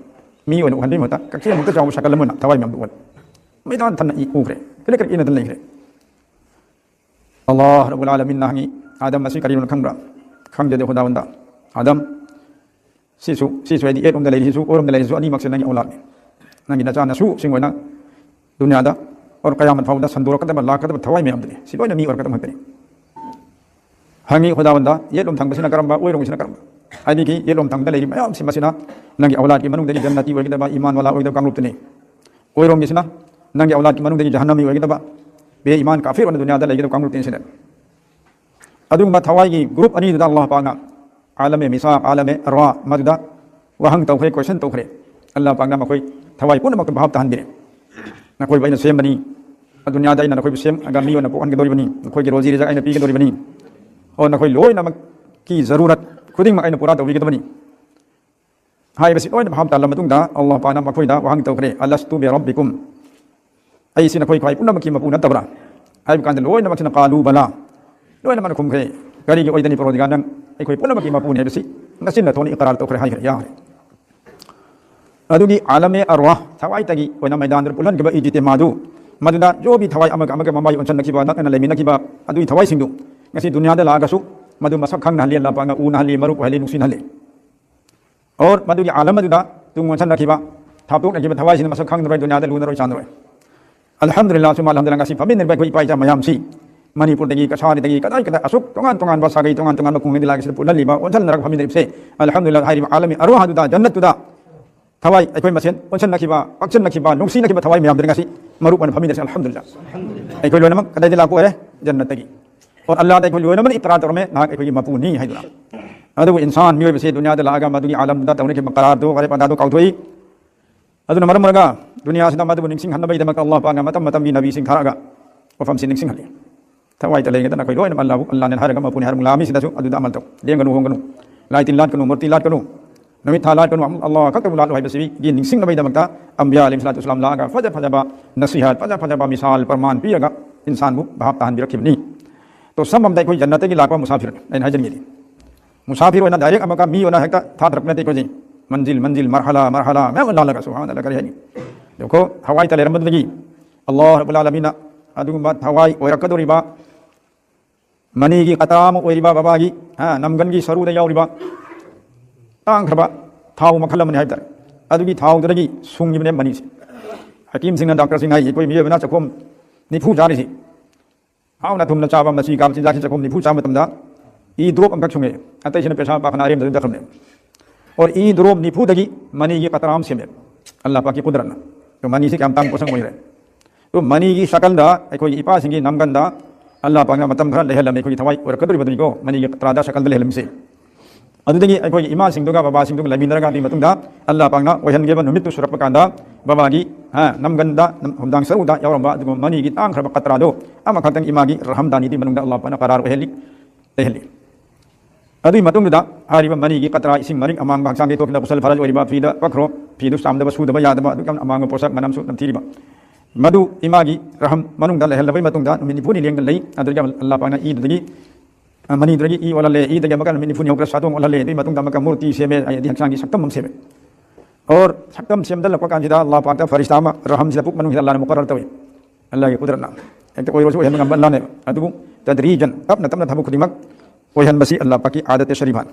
ꯃꯤ ꯑꯣꯏꯅ ꯎꯍꯟꯕꯒꯤ ꯃꯍꯨꯠꯇ ꯀꯛꯆꯦꯡꯃꯨꯛꯇ ꯆꯥꯎꯕ ꯁꯀꯜ ꯑꯃ ꯑꯣꯏꯅ ꯊꯋꯥꯏ ꯃꯌꯥꯝꯗꯨ ꯎꯍꯜꯂꯦ꯫ ꯃꯩꯗꯥꯟ ꯊꯟꯅ ꯏ ꯎꯈ꯭ꯔꯦ, ꯀ꯭ꯔꯤꯛ ꯀ꯭ꯔꯤꯛ ꯏꯅꯗꯅ ꯂꯩꯈ꯭ꯔꯦ꯫ ꯑꯜꯂꯥꯍ ꯔꯕꯨꯜ ꯑꯥꯂꯃꯤꯟꯅ ꯍꯪꯉꯤ, "ꯑꯥꯗꯝ, ꯑꯁꯤ ꯀꯔꯤꯅꯣ ꯈꯪꯕ꯭ꯔꯥ?" "ꯈꯪꯖꯗꯦ, ꯈꯨꯗꯥꯋꯟꯗ꯫" "ꯑꯥꯗꯝ, ꯁꯤꯁꯨ, ꯁꯤꯁꯨ ꯍꯥꯏꯗꯤ ꯌꯦꯠꯂꯣꯝꯗ ꯂꯩꯔꯤꯁꯤꯁꯨ, ꯑꯣꯏꯔꯣꯝꯗ ꯂꯩꯔꯤꯁꯤꯁꯨ ꯑꯅꯤꯃꯛꯁꯦ ꯅꯪꯒꯤ ꯑꯧꯂꯥꯗꯅꯤ꯫ ꯅꯪꯒꯤ ꯅꯆꯥ ꯅꯁꯨꯁꯤꯡ ꯑꯣꯏꯅ ꯗꯨꯅꯤꯌꯥꯗ ꯑꯣꯔ ꯀꯌꯥꯃꯠ ꯐꯥꯎꯗ ꯁꯟꯗꯣꯔꯛꯀꯗꯕ, ꯂꯥꯛꯀꯗꯕ ꯊꯋꯥꯏ ꯃꯌꯥꯝꯗꯨꯅꯤ꯫ ꯁꯤ ꯂꯣꯏꯅ ꯃꯤ ꯑꯣꯏꯔꯛꯀꯗꯕ ꯉꯥꯛꯇꯅꯤ꯫" ꯍꯪꯉꯤ ꯈꯨꯗꯥꯋꯟꯗ, "ꯌꯦꯠꯂꯣꯝ ꯊꯪꯕꯁꯤꯅ ꯀꯔꯝꯕ, ꯑꯣꯏꯔꯣꯝꯒꯤꯁꯤꯅ ꯀꯔꯝꯕ?" ꯍꯥꯏꯕꯤꯈꯤ, "ꯌꯦꯠꯂꯣꯝ ꯊꯪꯕꯗ ꯂꯩꯔꯤꯕ ꯃꯌꯥꯝꯁꯤ, ꯃꯁꯤꯅ ꯅꯪꯒꯤ ꯑꯧꯂꯥꯗꯀꯤ ꯃꯅꯨꯡꯗꯒꯤ ꯖꯟꯅꯇꯤ ꯑꯣꯏꯒꯗꯕ, ꯏꯃꯥꯟ ꯋꯥꯂꯥ ꯑꯣꯏꯒꯗꯕ ꯀꯥꯡꯂꯨꯞꯇꯨꯅꯤ꯫ ꯑꯣꯏꯔꯣꯝꯒꯤꯁꯤꯅ ꯅꯪꯒꯤ ꯑꯧꯂꯥꯗꯀꯤ ꯃꯅꯨꯡꯗꯒꯤ ꯖꯍꯟꯅꯃꯤ ꯑꯣꯏꯒꯗꯕ, ꯕꯦ ꯏꯃꯥꯟ ꯀꯥꯐꯤꯔ ꯑꯣꯏꯅ ꯗꯨꯅꯤꯌꯥꯗ ꯂꯩꯒꯗꯕ ꯀꯥꯡꯂꯨꯞꯇꯨꯅꯤ ꯁꯤꯅ꯫" ꯑꯗꯨꯒꯨꯝꯕ ꯊꯋꯥꯏꯒꯤ ꯒ꯭ꯔꯨꯞ ꯑꯅꯤꯗꯨꯗ ꯑꯜꯂꯥꯍ ꯄꯥꯛꯅ ꯑꯥꯂꯝ ꯑꯦ ꯃꯤꯁꯥꯛ, ꯑꯥꯂꯝ ꯑꯦ ꯑꯔꯋꯥꯍ, ꯃꯗꯨꯗ ꯋꯥꯍꯪ ꯇꯧꯈ꯭ꯔꯦ, ꯀꯣꯏꯁꯟ ꯇꯧꯈ꯭ꯔꯦ꯫ ꯑꯜꯂꯥꯍ ꯄꯥꯛꯅ ꯃꯈꯣꯏ ꯊꯋꯥꯏ ꯄꯨꯝꯅꯃꯛꯇ ꯚꯥꯞ ꯇꯥꯍꯟꯕꯤꯔꯦ꯫ "ꯅꯈꯣꯏꯕꯨ ꯑꯩꯅ ꯁꯦꯝꯕꯅꯤ, ꯑꯗꯨꯅꯤꯌꯥꯗ ꯑꯩꯅ ꯅꯈꯣꯏꯕꯨ ꯁꯦꯝꯃꯒ ꯃꯤ ꯑꯣꯏꯅ ꯄꯣꯛꯍꯟꯒꯗꯧꯔꯤꯕꯅꯤ, ꯅꯈꯣꯏꯒꯤ ꯔꯣꯖꯤ ꯔꯤꯖꯛ ꯑꯩꯅ ꯄꯤꯒꯗꯧꯔꯤꯕꯅꯤ, ꯑꯣ, ꯅꯈꯣꯏ ꯂꯣꯏꯅꯃꯛꯀꯤ ꯖꯔꯨꯔꯠ ꯈꯨꯗꯤꯡꯃꯛ ꯑꯩꯅ ꯄꯨꯔꯥ ꯇꯧꯕꯤꯒꯗꯕꯅꯤ" ꯍꯥꯏꯕꯁꯤ ꯂꯣꯏꯅ ꯚꯥꯞ ꯇꯥꯍꯜꯂ ꯃꯇꯨꯡꯗ ꯑꯜꯂꯥꯍ ꯄꯥꯛꯅ ꯃꯈꯣꯏꯗ ꯋꯥꯍꯪ ꯇꯧꯈ꯭ꯔꯦ, "ꯑꯂꯁꯇꯨ ꯕꯤꯔꯕꯤꯀꯨꯝ, ꯑꯩꯁꯤ ꯅꯈꯣꯏ ꯈ꯭ꯋꯥꯏ ꯄꯨꯝꯅꯃꯛꯀꯤ ꯃꯄꯨ ꯅꯠꯇꯕ꯭ꯔꯥ?" ꯍꯥꯏꯕ ꯀꯥꯟꯗ ꯂꯣꯏꯅꯃꯛꯁꯤꯅ "ꯀꯥꯂꯨ ꯕꯂꯥ", ꯂꯣꯏꯅꯃꯛꯅ ꯈꯨꯝꯈ꯭ꯔꯦ, "ꯀꯔꯤꯒꯤ ꯑꯣꯏꯗꯅꯤ ꯄꯔꯣꯗꯤꯒꯥꯔ, ꯅꯪ ꯑꯩꯈꯣꯏ ꯄꯨꯝꯅꯃꯛꯀꯤ ꯃꯄꯨꯅꯤ" ꯍꯥꯏꯕꯁꯤ ꯃꯆꯤꯟꯅ ꯊꯣꯛꯅ ꯏꯀꯔꯥꯔ ꯇꯧꯈ꯭ꯔꯦ, ꯍꯥꯏꯈ꯭ꯔꯦ, ꯌꯥꯈ꯭ꯔꯦ꯫ ꯑꯗꯨꯒꯤ ꯑꯥꯂꯝ ꯑꯦ ꯑꯔꯋꯥꯍ, ꯊꯋꯥꯏꯇꯒꯤ ꯑꯣꯏꯅ ꯃꯩꯗꯥꯟꯗꯨꯗ ꯄꯨꯜꯍꯟꯈꯤꯕ ꯏꯖꯤꯇꯦꯃꯥꯗꯨ, ꯃꯗꯨꯗ ꯖꯣꯕꯤ ꯊꯋꯥꯏ ꯑꯃꯒ ꯑꯃꯒ ꯃꯃꯥꯏ ꯑꯣꯟꯁꯤꯟꯅꯈꯤꯕ, ꯅꯛꯅꯅ ꯂꯩꯃꯤꯟꯅꯈꯤꯕ ꯑꯗꯨꯒꯤ ꯊꯋꯥꯏꯁꯤꯡꯗꯨ ꯉꯁꯤ ꯗꯨꯅꯤꯌꯥꯗ ꯂꯥꯛꯑꯒꯁꯨ ꯃꯗꯨ ꯃꯁꯛ ꯈꯪꯅꯍꯜꯂꯤ, ꯑꯜꯂꯥꯍ ꯄꯥꯛꯅ ꯎꯅꯍꯜꯂꯤ, ꯃꯔꯨꯞ ꯑꯣꯏꯍꯜꯂꯤ, ꯅꯨꯡꯁꯤꯅꯍꯜꯂꯤ꯫ ꯑꯣꯔ ꯃꯗꯨꯒꯤ ꯑꯥꯂꯝ ꯑꯗꯨꯗ ꯇꯨꯡ ꯑꯣꯟꯁꯤꯟꯅꯈꯤꯕ, ꯊꯥꯞꯇꯣꯛꯅꯈꯤꯕ ꯊꯋꯥꯏꯁꯤꯡꯅ ꯃꯁꯛ ꯈꯪꯗꯔꯣꯏ, ꯗꯨꯅꯤꯌꯥꯗ ꯂꯨꯅꯔꯣꯏ, ꯆꯥꯟꯅꯔꯣꯏ꯫ ꯑꯜꯍꯝꯗꯨꯂꯤꯜꯂꯥꯍ ꯁꯨꯝꯃ ꯑꯜꯍꯝꯗꯨꯂꯤꯜꯂꯥꯍ, ꯉꯁꯤ ꯐꯝꯃꯤꯟꯅꯔꯤꯕ ꯑꯩꯈꯣꯏ ꯏꯄꯥ ꯏꯆꯥ ꯃꯌꯥꯝꯁꯤ ꯃꯅꯤꯄꯨꯔꯗꯒꯤ, ꯀꯁꯥꯔꯗꯒꯤ, ꯀꯗꯥꯏ ꯀꯗꯥꯏ ꯑꯁꯨꯛ ꯇꯣꯉꯥꯟ ꯇꯣꯉꯥꯟꯕ ꯁꯥꯒꯩ ꯇꯣꯉꯥꯟ ꯇꯣꯉꯥꯟꯕ ꯈꯨꯡꯒꯪꯗꯒꯤ ꯂꯥꯛꯂꯤꯁꯤꯗ ꯄꯨꯜꯍꯜꯂꯤꯕ, ꯑꯣꯟꯁꯤꯟꯅꯔꯒ ꯐꯝꯃꯤꯟꯅꯔꯤꯕꯁꯦ, ꯑꯜꯍꯝꯗꯨꯂꯤꯜꯂꯥꯍ ꯍꯥꯏꯔꯤꯕ ꯑꯥꯂꯝ ꯑꯦ ꯑꯔꯋꯥꯍ ꯑꯗꯨꯗ, ꯖꯟꯅꯠꯇꯨꯗ ꯊꯋꯥꯏ ꯑꯩꯈꯣꯏ ꯃꯁꯦꯟ ꯑꯣꯟꯁꯤꯟꯅꯈꯤꯕ, ꯄꯥꯛꯁꯤꯟꯅꯈꯤꯕ, ꯅꯨꯡꯁꯤꯅꯈꯤꯕ ꯊꯋꯥꯏ ꯃꯌꯥꯝꯗꯨꯅ ꯉꯁꯤ ꯃꯔꯨꯞ ꯑꯣꯏꯅ ꯐꯝꯃꯤꯟꯅꯔꯤꯁꯦ, ꯑꯜꯍꯝꯗꯨꯂꯤꯜꯂꯥꯍ꯫ ꯑꯩꯈꯣꯏ ꯂꯣꯏꯅꯃꯛ ꯀꯗꯥꯏꯗꯒꯤ ꯂꯥꯛꯄ ꯑꯣꯏꯔꯦ? ꯖꯟꯅꯠꯇꯒꯤ꯫ ꯑꯣ, ꯑꯜꯂꯥꯍꯗ ꯑꯩꯈꯣꯏ ꯂꯣꯏꯅꯃꯛ ꯏꯀꯔꯥꯔ ꯇꯧꯔꯝꯃꯦ, ꯅꯍꯥꯛ ꯑꯩꯈꯣꯏꯒꯤ ꯃꯄꯨꯅꯤ ꯍꯥꯏꯗꯨꯅ꯫ ꯑꯗꯨꯕꯨ ꯏꯟꯁꯥꯟ, ꯃꯤꯑꯣꯏꯕꯁꯤ ꯗꯨꯅꯤꯌꯥꯗ ꯂꯥꯛꯑꯒ ꯃꯗꯨꯒꯤ ꯑꯥꯂꯝꯗꯨꯗ ꯇꯧꯅꯈꯤꯕ ꯀꯔꯥꯔꯗꯨ, ꯋꯥꯔꯦꯞ ꯑꯗꯥꯗꯨ ꯀꯥꯎꯊꯣꯛꯏ꯫ ꯑꯗꯨꯅ ꯃꯔꯝ ꯑꯣꯏꯔꯒ ꯗꯨꯅꯤꯌꯥꯁꯤꯗ ꯃꯗꯨꯕꯨ ꯅꯤꯡꯁꯤꯡꯍꯟꯅꯕꯒꯤꯗꯃꯛꯇ ꯑꯜꯂꯥꯍ ꯄꯥꯛꯅ ꯃꯇꯝ ꯃꯇꯝꯒꯤ ꯅꯕꯤꯁꯤꯡ ꯊꯥꯔꯛꯑꯒ ꯋꯥꯐꯝꯁꯤ ꯅꯤꯡꯁꯤꯡꯍꯜꯂꯤ꯫ ꯊꯋꯥꯏꯗ ꯂꯩꯒꯗꯅ ꯑꯩꯈꯣꯏ ꯂꯣꯏꯅꯃꯛ ꯑꯜꯂꯥꯍꯕꯨ, ꯑꯜꯂꯥꯍꯅꯦ ꯍꯥꯏꯔꯒ ꯃꯄꯨꯅꯦ ꯍꯥꯏꯔꯒ ꯂꯥꯝꯃꯤꯁꯤꯗꯁꯨ ꯑꯗꯨꯗ ꯑꯃꯜ ꯇꯧ꯫ ꯂꯦꯡꯒꯅꯨ, ꯍꯣꯡꯒꯅꯨ꯫ ꯂꯥꯏ ꯇꯤꯟ ꯂꯥꯠꯀꯅꯨ, ꯃꯨꯔꯇꯤ ꯂꯥꯠꯀꯅꯨ꯫ ꯅꯨꯃꯤꯠ ꯊꯥ ꯂꯥꯠꯀꯅꯨ, ꯑꯜꯂꯥꯍ ꯈꯛꯇꯕꯨ ꯂꯥꯠꯂꯨ ꯍꯥꯏꯕꯁꯤꯒꯤ ꯅꯤꯡꯁꯤꯡꯅꯕꯒꯤꯗꯃꯛꯇ ꯑꯝꯕꯤꯌꯥ ꯑꯂꯩꯍꯤꯝ ꯁꯂꯥꯇꯨ ꯋꯁꯁꯂꯥꯝ ꯂꯥꯛꯑꯒ ꯐꯖ ꯐꯖꯕ ꯅꯁꯤꯍꯠ, ꯐꯖ ꯐꯖꯕ ꯃꯤꯁꯥꯜ, ꯄ꯭ꯔꯃꯥꯟ ꯄꯤꯔꯒ ꯏꯟꯁꯥꯟꯕꯨ ꯚꯥꯞ ꯇꯥꯍꯟꯕꯤꯔꯛꯈꯤꯕꯅꯤ꯫ ꯇꯣ, ꯁꯝꯕꯝꯗ ꯑꯩꯈꯣꯏ ꯖꯟꯅꯠꯇꯒꯤ ꯂꯥꯛꯄ ꯃꯨꯁꯥꯐꯤꯔ ꯑꯩꯅ ꯍꯥꯏꯖꯅꯤꯡꯉꯤꯗꯤ, ꯃꯨꯁꯥꯐꯤꯔ ꯑꯣꯏꯅ ꯗꯥꯏꯔꯦꯛ ꯑꯃꯒ ꯃꯤ ꯑꯣꯏꯅ ꯍꯦꯛꯇ ꯊꯥꯊꯔꯛꯄ ꯅꯠꯇꯦ ꯑꯩꯈꯣꯏꯁꯦ꯫ ꯃꯟꯖꯤꯜ ꯃꯟꯖꯤꯜ, ꯃꯔꯍꯂꯥ ꯃꯔꯍꯂꯥ ꯃꯌꯥꯝ ꯑꯃ ꯂꯥꯜꯂꯒ, ꯁꯨꯕꯍꯥꯅꯜꯂꯥꯍ, ꯀꯔꯤ ꯍꯥꯏꯅꯤ? ꯌꯦꯡꯉꯨꯀꯣ, ꯍꯋꯥꯏꯇ ꯂꯩꯔꯝꯕꯗꯒꯤ ꯑꯜꯂꯥꯍ ꯔꯕꯨꯜ ꯑꯥꯂꯃꯤꯟꯅ ꯑꯗꯨꯒꯨꯝꯕ ꯊꯋꯥꯏ ꯑꯣꯏꯔꯛꯀꯗꯧꯔꯤꯕ, ꯃꯅꯤꯒꯤ ꯀꯇ꯭ꯔꯥ ꯑꯃ ꯑꯣꯏꯔꯤꯕ ꯕꯕꯥꯒꯤ, ꯍꯥ, ꯅꯝꯒꯟꯒꯤ ꯁꯔꯨꯗ ꯌꯥꯎꯔꯤꯕ ꯇꯥꯡꯈ꯭ꯔꯕ ꯊꯥꯎ ꯃꯈꯜ ꯑꯃꯅꯤ ꯍꯥꯏꯕ ꯇꯥꯔꯦ꯫ ꯑꯗꯨꯒꯤ ꯊꯥꯎꯗꯨꯗꯒꯤ ꯁꯨꯡꯉꯤꯕꯅꯦ ꯃꯅꯤꯁꯦ꯫ ꯍꯀꯤꯝꯁꯤꯡꯅ, ꯗꯥꯛꯇꯔꯁꯤꯡꯅ ꯍꯥꯏ, ꯑꯩꯈꯣꯏ ꯃꯤꯑꯣꯏꯕꯅ ꯆꯥꯛꯈꯣꯝ ꯅꯤꯐꯨ ꯆꯥꯔꯤꯁꯤ, ꯍꯥꯎꯅ ꯊꯨꯝꯅ ꯆꯥꯕ ꯃꯆꯤ ꯀꯥꯕ ꯆꯤꯟꯖꯥꯛꯁꯤ ꯆꯥꯛꯈꯨꯝ ꯅꯤꯐꯨ ꯆꯥꯕ ꯃꯇꯝꯗ ꯏ ꯗ꯭ꯔꯣꯞ ꯑꯃꯈꯛ ꯁꯨꯡꯉꯦ꯫ ꯑꯇꯩꯁꯤꯅ ꯄꯦꯁꯥ ꯄꯥꯈꯅ ꯑꯔꯦꯝꯕꯗ ꯑꯗꯨꯝ ꯆꯠꯈ꯭ꯔꯕꯅꯦ꯫ ꯑꯣꯔ ꯏ ꯗ꯭ꯔꯣꯞ ꯅꯤꯐꯨꯗꯒꯤ ꯃꯅꯤꯒꯤ ꯀꯇ꯭ꯔꯥ ꯑꯃ ꯁꯦꯝꯃꯦ꯫ ꯑꯜꯂꯥꯍ ꯄꯥꯛꯀꯤ ꯀꯨꯗꯔꯠꯅ꯫ ꯑꯗꯣ ꯃꯅꯤꯁꯤ ꯀꯌꯥꯝ ꯇꯥꯡꯕ ꯄꯣꯠꯁꯛ ꯑꯣꯏꯔꯦ꯫ ꯑꯗꯣ ꯃꯅꯤꯒꯤ ꯁꯀꯜꯗ ꯑꯩꯈꯣꯏꯒꯤ ꯏꯄꯥꯁꯤꯡꯒꯤ ꯅꯝꯒꯟꯗ ꯑꯜꯂꯥꯍ ꯄꯥꯛꯅ ꯃꯇꯝ ꯈꯔ ꯂꯩꯍꯜꯂꯝꯃꯤ꯫ ꯑꯩꯈꯣꯏꯒꯤ ꯊꯋꯥꯏ ꯑꯣꯏꯔꯛꯀꯗꯧꯔꯤꯕꯅꯤꯀꯣ, ꯃꯅꯤꯒꯤ ꯀꯇ꯭ꯔꯥꯗ ꯁꯀꯜꯗ ꯂꯩꯍꯜꯂꯝꯃꯤꯁꯦ꯫ ꯑꯗꯨꯗꯒꯤ ꯑꯩꯈꯣꯏꯒꯤ ꯏꯃꯥꯁꯤꯡꯗꯨꯒ ꯕꯕꯥꯁꯤꯡꯗꯨꯒ ꯂꯩꯃꯤꯟꯅꯔꯒ ꯑꯗꯨꯒꯤ ꯃꯇꯨꯡꯗ ꯑꯜꯂꯥꯍ ꯄꯥꯛꯅ ꯑꯣꯏꯍꯟꯒꯦꯕ ꯅꯨꯃꯤꯠꯇꯨ ꯁꯨꯔꯛꯄ ꯀꯥꯟꯗ ꯕꯕꯥꯒꯤ, ꯍꯥ, ꯅꯝꯒꯟꯗ, ꯅꯝ-, ꯍꯨꯝꯗꯥꯡ ꯁꯔꯨꯗ ꯌꯥꯎꯔꯝꯕ ꯑꯗꯨꯒꯨꯝꯕ ꯃꯅꯤꯒꯤ ꯇꯥꯡꯈ꯭ꯔꯕ ꯀꯇ꯭ꯔꯥꯗꯣ ꯑꯃꯈꯛꯇꯪ ꯏꯃꯥꯒꯤ ꯔꯍꯝꯗꯥꯅꯤꯗꯨꯒꯤ ꯃꯅꯨꯡꯗ ꯑꯜꯂꯥꯍ ꯄꯥꯛꯅ ꯀꯔꯥꯔ ꯑꯣꯏꯍꯜꯂꯤ, ꯂꯩꯍꯜꯂꯤ꯫ ꯑꯗꯨꯒꯤ ꯃꯇꯨꯡꯗꯨꯗ ꯍꯥꯏꯔꯤꯕ ꯃꯅꯤꯒꯤ ꯀꯇ꯭ꯔꯥ, ꯏꯁꯤꯡ ꯃꯔꯤꯛ ꯑꯃꯥꯡꯕ, ꯍꯛꯆꯥꯡꯗ ꯊꯣꯛꯈꯤꯕ ꯒꯨꯁꯜ ꯐꯔꯖ ꯑꯣꯏꯔꯤꯕ, ꯐꯤꯗ ꯄꯛꯈ꯭ꯔꯣ, ꯐꯤꯗꯨ ꯆꯥꯝꯗꯕ ꯁꯨꯗꯕ ꯌꯥꯗꯕ, ꯑꯗꯨꯛ ꯌꯥꯝꯅ ꯑꯃꯥꯡꯕ ꯄꯣꯠꯁꯛ, ꯃꯅꯝꯁꯨ ꯅꯝꯊꯤꯔꯤꯕ, ꯃꯗꯨ ꯏꯃꯥꯒꯤ ꯔꯍꯝ ꯃꯅꯨꯡꯗ ꯂꯩꯍꯜꯂꯕꯩ ꯃꯇꯨꯡꯗ ꯅꯨꯃꯤꯠ ꯅꯤꯐꯨꯅꯤ ꯂꯦꯡꯗꯅ ꯂꯩ꯫ ꯑꯗꯨꯗꯒꯤ ꯑꯜꯂꯥꯍ ꯄꯥꯛꯅ ꯏꯗꯨꯗꯒꯤ, ꯑ, ꯃꯅꯤꯗꯨꯗꯒꯤ ꯏ ꯑꯣꯜꯍꯜꯂꯦ, ꯏꯗꯒꯤ ꯑꯃꯨꯛꯀ ꯅꯨꯃꯤꯠ ꯅꯤꯐꯨꯅꯤ ꯍꯧꯈ꯭ꯔ ꯁꯥꯗꯣꯡ ꯑꯣꯜꯍꯜꯂꯦ꯫ ꯑꯗꯨꯒꯤ ꯃꯇꯨꯡꯗ ꯑꯃꯨꯛꯀ ꯃꯨꯔꯇꯤ ꯁꯦꯝꯃꯦ, ꯍꯥꯏꯗꯤ ꯍꯛꯆꯥꯡꯒꯤ ꯁꯛꯇꯝ ꯑꯃ ꯁꯦꯝꯃꯦ꯫ ꯑꯣꯔ ꯁꯛꯇꯝ ꯁꯦꯝꯗꯜꯂꯛꯄ ꯀꯥꯟꯁꯤꯗ ꯑꯜꯂꯥꯍ ꯄꯥꯛꯇ ꯐꯔꯤꯁꯇꯥ ꯑꯃ ꯔꯍꯝꯁꯤꯗ ꯄꯨꯛ ꯃꯅꯨꯡꯁꯤꯗ ꯑꯜꯂꯥꯍꯅ ꯃꯨꯀꯔꯔ ꯇꯧꯏ꯫ ꯑꯜꯂꯥꯍꯒꯤ ꯀꯨꯗꯔꯠꯅ꯫ ꯍꯦꯛꯇ ꯑꯣꯏꯔꯁꯨ ꯑꯣꯏꯍꯟꯕ ꯉꯝꯕ ꯑꯜꯂꯥꯍꯅꯦꯕ꯫ ꯑꯗꯨꯕꯨ ꯇꯗ꯭ꯔꯤꯖꯟ, ꯇꯞꯅ ꯇꯞꯅ ꯊꯕꯛ ꯈꯨꯗꯤꯡꯃꯛ ꯑꯣꯏꯍꯟꯕꯁꯤ ꯑꯜꯂꯥꯍ ꯄꯥꯛꯀꯤ ꯑꯥꯗꯠꯇꯦ ꯁꯔꯤꯐꯥꯅꯤ꯫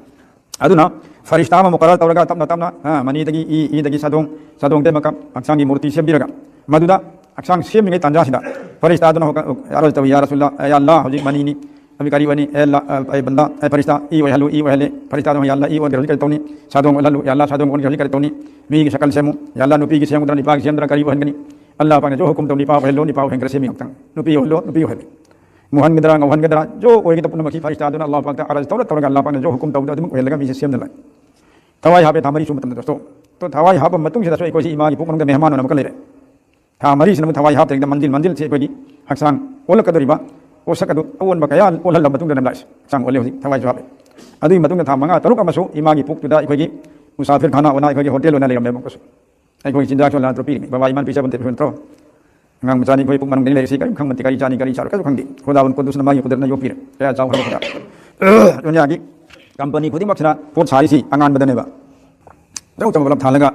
ꯑꯗꯨꯅ ꯐꯔꯤꯁꯇꯥ ꯑꯃ ꯃꯨꯀꯔꯔ ꯇꯧꯔꯒ ꯇꯞꯅ ꯇꯞꯅ, ꯑ, ꯃꯅꯤꯗꯒꯤ ꯏ, ꯏꯗꯒꯤ ꯁꯥꯗꯣꯡ, ꯁꯥꯗꯣꯡꯗꯒꯤ ꯑꯃꯨꯛꯀ ꯍꯛꯆꯥꯡꯒꯤ ꯃꯨꯔꯇꯤ ꯁꯦꯝꯕꯤꯔꯒ, ꯃꯗꯨꯗ ꯍꯛꯆꯥꯡ ꯁꯦꯝꯃꯤꯉꯩ ꯇꯥꯟꯖꯥꯁꯤꯗ ꯐꯔꯤꯁꯇꯥꯗꯨꯅ ꯍꯧꯒꯠ-, ꯑꯔꯖ ꯇꯧꯏ, "ꯌꯥ ꯔꯁꯨꯜꯂꯥꯍ, ꯑꯦ ꯑꯜꯂꯥꯍ, ꯍꯧꯖꯤꯛ ꯃꯅꯤꯅꯤ, ꯑꯕꯤ ꯀꯔꯤ ꯑꯣꯏꯅꯤ, ꯑꯦ ꯑꯜꯂꯥꯍ, ꯑ, ꯑꯦ ꯕꯟꯗꯥ, ꯑꯦ ꯐꯔꯤꯁꯇꯥ, ꯏ ꯑꯣꯏꯍꯜꯂꯨ, ꯏ ꯑꯣꯏꯍꯜꯂꯦ"꯫ ꯐꯔꯤꯁꯇꯥꯗꯨꯅ, "ꯌꯥ ꯑꯜꯂꯥꯍ, ꯏ ꯑꯣꯟꯈ꯭ꯔꯦ, ꯍꯧꯖꯤꯛ ꯀꯔꯤ ꯇꯧꯅꯤ? ꯁꯥꯗꯣꯡ ꯑꯣꯜꯍꯜꯂꯨ, ꯌꯥ ꯑꯜꯂꯥꯍ, ꯁꯥꯗꯣꯡ ꯑꯣꯟꯈ꯭ꯔꯦ, ꯍꯧꯖꯤꯛ ꯀꯔꯤ ꯇꯧꯅꯤ? ꯃꯤꯒꯤ ꯁꯀꯜ ꯁꯦꯝꯃꯨ, ꯌꯥ ꯑꯜꯂꯥꯍ, ꯅꯨꯄꯤꯒꯤ ꯁꯦꯝꯒꯗ꯭ꯔꯥ, ꯅꯨꯄꯥꯒꯤ ꯁꯦꯝꯒꯗ꯭ꯔꯥ, ꯀꯔꯤ ꯑꯣꯏꯍꯟꯒꯅꯤ?" ꯑꯜꯂꯥꯍ ꯄꯥꯛꯅ ꯖꯣ ꯍꯨꯀꯨꯝ ꯇꯧ, ꯅꯨꯄꯥ ꯑꯣꯏꯍꯜꯂꯣ, ꯅꯨꯄꯥ ꯑꯣꯏꯍꯟꯈ꯭ꯔꯦ, ꯁꯦꯝꯃꯤ ꯉꯥꯛꯇꯪ꯫ ꯅꯨꯄꯤ ꯑꯣꯏꯍꯜꯂꯣ, ꯅꯨꯄꯤ ꯑꯣꯏꯍꯜꯂꯦ꯫ ꯃꯨꯍꯟꯒꯗ꯭ꯔꯥ, ꯉꯧꯍꯟꯒꯗ꯭ꯔꯥ, ꯖꯣ ꯑꯣꯏꯒꯗꯕ ꯄꯨꯝꯅꯃꯛꯁꯤ ꯐꯔꯤꯁꯇꯥꯗꯨꯅ ꯑꯜꯂꯥꯍ ꯄꯥꯛꯇ ꯑꯔꯖ ꯇꯧꯔ ꯇꯧꯔꯒ ꯑꯜꯂꯥꯍ ꯄꯥꯛꯅ ꯖꯣ ꯍꯨꯀꯨꯝ ꯇꯧꯕꯗ ꯑꯗꯨꯝ ꯑꯣꯏꯍꯜꯂꯒ ꯃꯤꯁꯦ ꯁꯦꯝꯗꯅ ꯂꯥꯛꯏ꯫ ꯊꯋꯥꯏ ꯍꯥꯞꯄꯦ ꯊꯥ ꯃꯔꯤ ꯁꯨꯕ ꯃꯇꯝꯗ, ꯗꯣꯁꯇꯣ꯫ ꯇꯣ, ꯊꯋꯥꯏ ꯍꯥꯞꯄ ꯃꯇꯨꯡꯁꯤꯗꯁꯨ ꯑꯩꯈꯣꯏꯁꯤ ꯏꯃꯥꯒꯤ ꯄꯨꯛ ꯃꯅꯨꯡꯗ ꯃꯦꯍꯃꯥꯟ ꯑꯣꯏꯅ ꯑꯃꯨꯛꯀ ꯂꯩꯔꯦ꯫ ꯊꯥ ꯃꯔꯤꯁꯤꯅ ꯑꯃꯨꯛ ꯊꯋꯥꯏ ꯍꯥꯞꯇ꯭ꯔꯤꯉꯩꯗ ꯃꯟꯖꯤꯜ ꯃꯟꯖꯤꯜꯁꯦ ꯑꯩꯈꯣꯏꯒꯤ ꯍꯛꯆꯥꯡ ꯑꯣꯜꯂꯛꯀꯗꯧꯔꯤꯕ ꯄꯣꯠꯁꯛ ꯑꯗꯨ ꯑꯑꯣꯟꯕ ꯀꯌꯥ ꯑꯣꯜꯍꯜꯂꯕ ꯃꯇꯨꯡꯗ ꯂꯥꯛꯏꯁꯦ꯫ ꯍꯛꯆꯥꯡ ꯑꯣꯜꯂꯦ ꯍꯧꯖꯤꯛ, ꯊꯋꯥꯏꯁꯨ ꯍꯥꯞꯄꯦ꯫ ꯑꯗꯨꯒꯤ ꯃꯇꯨꯡꯗ ꯊꯥ ꯃꯉꯥ ꯇꯔꯨꯛ ꯑꯃꯁꯨ ꯏꯃꯥꯒꯤ ꯄꯨꯛꯇꯨꯗ ꯑꯩꯈꯣꯏꯒꯤ ꯃꯨꯁꯥꯐꯤꯔ ꯈꯥꯅꯥ ꯑꯣꯏꯅ, ꯑꯩꯈꯣꯏꯒꯤ ꯍꯣꯇꯦꯜ ꯑꯣꯏꯅ ꯂꯩꯔꯝꯃꯦꯕ ꯑꯃꯨꯛꯀꯁꯨ꯫ ꯑꯩꯈꯣꯏꯒꯤ ꯆꯤꯟꯖꯥꯛꯁꯨ ꯑꯜꯂꯥꯍꯅ ꯄꯤꯔꯤꯅꯤ꯫ ꯕꯕꯥ ꯏꯃꯥꯅ ꯄꯤꯖꯕ ꯅꯠꯇꯦ, ꯅꯠꯇ꯭ꯔꯣ? ꯑꯉꯥꯡ ꯃꯆꯥꯅꯤ ꯑꯩꯈꯣꯏ ꯄꯨꯛ ꯃꯅꯨꯡꯗ ꯂꯩꯔꯤꯁꯤ ꯀꯔꯤꯝ ꯈꯪꯕ ꯅꯠꯇꯦ, ꯀꯔꯤ ꯆꯥꯅꯤ ꯀꯔꯤ ꯆꯥꯔꯣꯏ ꯀꯔꯤꯁꯨ ꯈꯪꯗꯦ꯫ ꯈꯨꯗꯥ ꯎꯟ ꯀꯨꯗꯨꯁꯅ ꯃꯥꯒꯤ ꯀꯨꯗꯔꯠꯅ ꯌꯣꯛꯄꯤꯔꯦ꯫ ꯀꯌꯥ ꯆꯥꯎꯈ꯭ꯔꯕ ꯈꯨꯗꯥ꯫ ꯗꯨꯅꯤꯌꯥꯒꯤ ꯀꯝꯄꯅꯤ ꯈꯨꯗꯤꯡꯃꯛꯁꯤꯅ ꯄꯣꯠ ꯁꯥꯔꯤꯁꯤ ꯑꯉꯥꯟꯕꯗꯅꯦꯕ꯫ ꯑꯆꯧ ꯑꯆꯧꯕ ꯕꯜꯕ ꯊꯥꯜꯂꯒ,